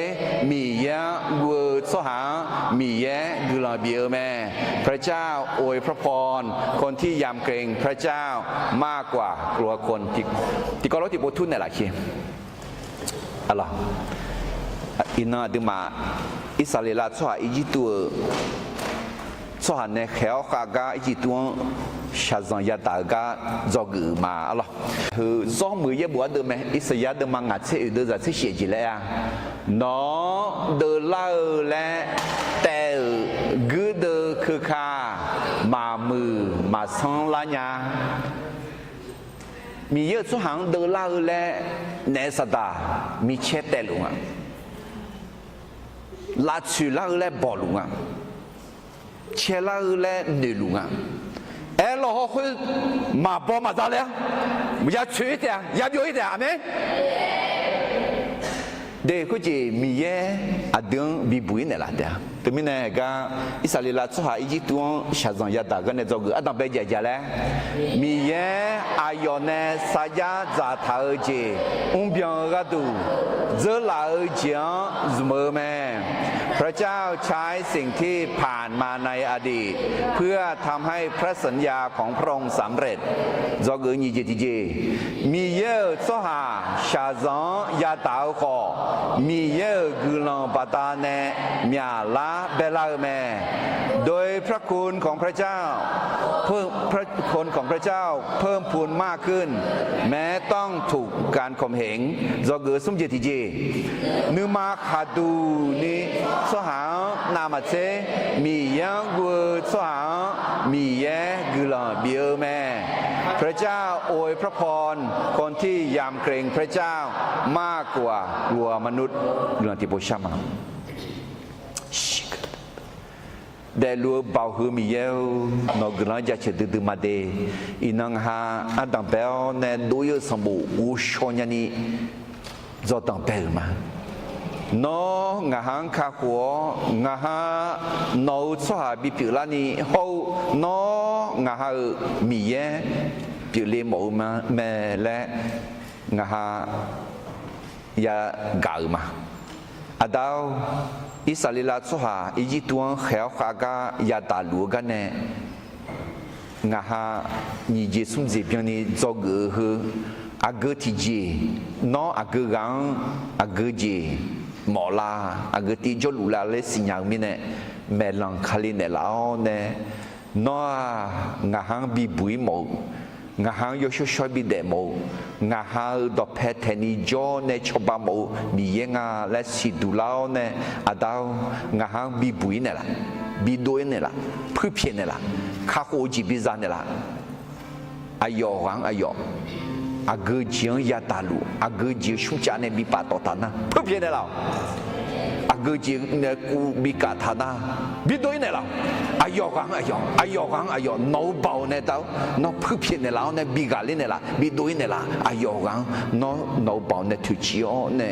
Miqyaer-anr guv-eu tsawrhaq-anr Miqyaer guiqlanq bif-eu mae. พระเจ้าอวยพระพรคนที่ยำเกรงพระเจ้ามากกว่ากลัวคน tiqkawv lof tiqpov tur naeqlaf ki. Arlawq, iqnan aqduimaf Irsaqleqlav tsawrhaq Irjirtuv-euq tsawrhaq nae khaeq-awr khav gar Irjirtuv-anr shaqzanq yadaq-eu gar dzawgeuf-euq ma. Arlawq, heu zawr muiq yaerbof ardeuv mae. Irsaqyar deuvma ngaq tser oeq deuvzaq tser shif jeq laer-a, nawq-anr deuvlar-eu laer taev-euq guirdeuv keuka maqmuiq maqsanr lar nya. Miqyaer-euq tsawrhaq-anr deuvlar-eu laer naef saqdaq micaer taevluf nga. Lavtsoeq lar-eu laer bawqluf nga. caelar-eu laer noeqluf nga. Aerlawq hawkhoer maqbaw maqza le-a, ya tsoeq-ir taef-a, ya byov-ir taef-a. Aqmeq. De khoerjeq Miqyaer aqdui-anr bibuq-ir naeqlaf taef-a. Teumirnae gar Irsaqleqlav tsawrhaq Irjirtuv-anr shaqzanq yadaq-eu garnae dzawgeuf ardanq bae jaeq jaeq laer, Miqyaer aqyawf nae sarjax dzaqtaq-eu jeq mrbyan-eu gharduq dzeurlaf-eu jeq-anr zmq-eu mae. พระเจ้าใช้สิ่งที่ผ่านมาในอดีต เพื่อทำให้พระสัญญาของพระองค์สำเร็จ dzawgeuf nyiq jeq tiqjeq, Miqyaer-euq tsawrhaq shaqzanq-anr yadaq-eu khawf, Miqyaer-euq guiqlanq baqdanae myaqlar baelar-eu mae. โดยพระคุณของพระเจ้า พระคุณของพระเจ้า เพิ่มพูนมากขึ้น แม้ต้องถูกการข่มเหง dzawgeuf smr jeq tiqjeq, nuima khaqduq ni tsawrhaq-anr navmaqtser Miqyaer-anr guv-eu tsawrhaq-anr Miqyaer guiqlanq bif-eu mae. พระเจ้าอวยพระพรคนที่ยำเกรงพระเจ้ามากกว่ากลัวมนุษย์ guiqlanq tiqpov shar ma. Daefluf-eu Baoq heu Miqyaer-or, nawq-eu guiqlanq-anr jaceuq duidui ma de. Iqnan ngaq ha ardanq bae-awr nae dov-ir-eu sanqbof ghovshaw nyani dzawqdanq bae-euq ma. Nawr ngaq ha-anr kakhof-awr, ngaq ha nawq-euq tsawrhaq bipyeuf larni hawr-eu, nawr ngaq ha-euq Miqyaer pyeufle mawf-eu mae laer ngaq ha yagaq-euq ma. Aqda-or, Irsaqleqlav tsawrhaq Irjirtuv-anr khaeq-awr khav gar yadaq luf-eu garnae, ngaq ha nyiq jeq smr jeq byanni dzawgeuf-eu heu, aqgeu tiqjeq, nawr aqgeu ghaq-anr aqgeu jeq mawf la, aqgeu tiv jawrluf la laer siqnya-eu mirnae, maeqlanq Kali naeqlaf-awr nae, nawr-aq, ngaq ha-anr bibuq-ir mawf-eu, ngaq ha-anr yawshawr shawr-aer bidaef mawf-eu, ngaq ha-euq dawqpae taeqni jawr nae cawba mawf-eu Miqyaer nga laer siqduq lar-awr nae, Aqda-or, ngaq ha-anr bibuq-ir naeqlaf, bidov-ir naeqlaf, puirpyaeq naeqlaf, kakhof-eu jeq biza naeqlaf. Aqyawf ghaq-anr aqyawf, aqgeu jeq-anr yadaq luf, aqgeu jeq-eu smrcav nae bipaf tawf taq nar, puirpyaeq naeqlaf-awq. Aqgeu jeq nae kuv bikaf taq nar, bidov-ir naeqlaf-awq. Aqyawf ghaq-anr aqyawf, aqyawf ghaq-anr aqyawf, nawq-eu Baoq nae Aqda-or, nawr puirpyaeq naeqlaf-awr nae bigaq ler naeqlaf, bidov-ir naeqlaf. Aqyawf ghaq-anr nawr nawq-eu Baoq nae toeqciv-awr nae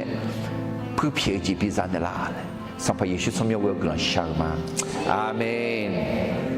puirpyaeq-eu jeq biza naeqlaf. Sanqpaq Yeqsur tsawrmyanr ghoe-awr guiqlanq shar-eu ma. Aqmeq.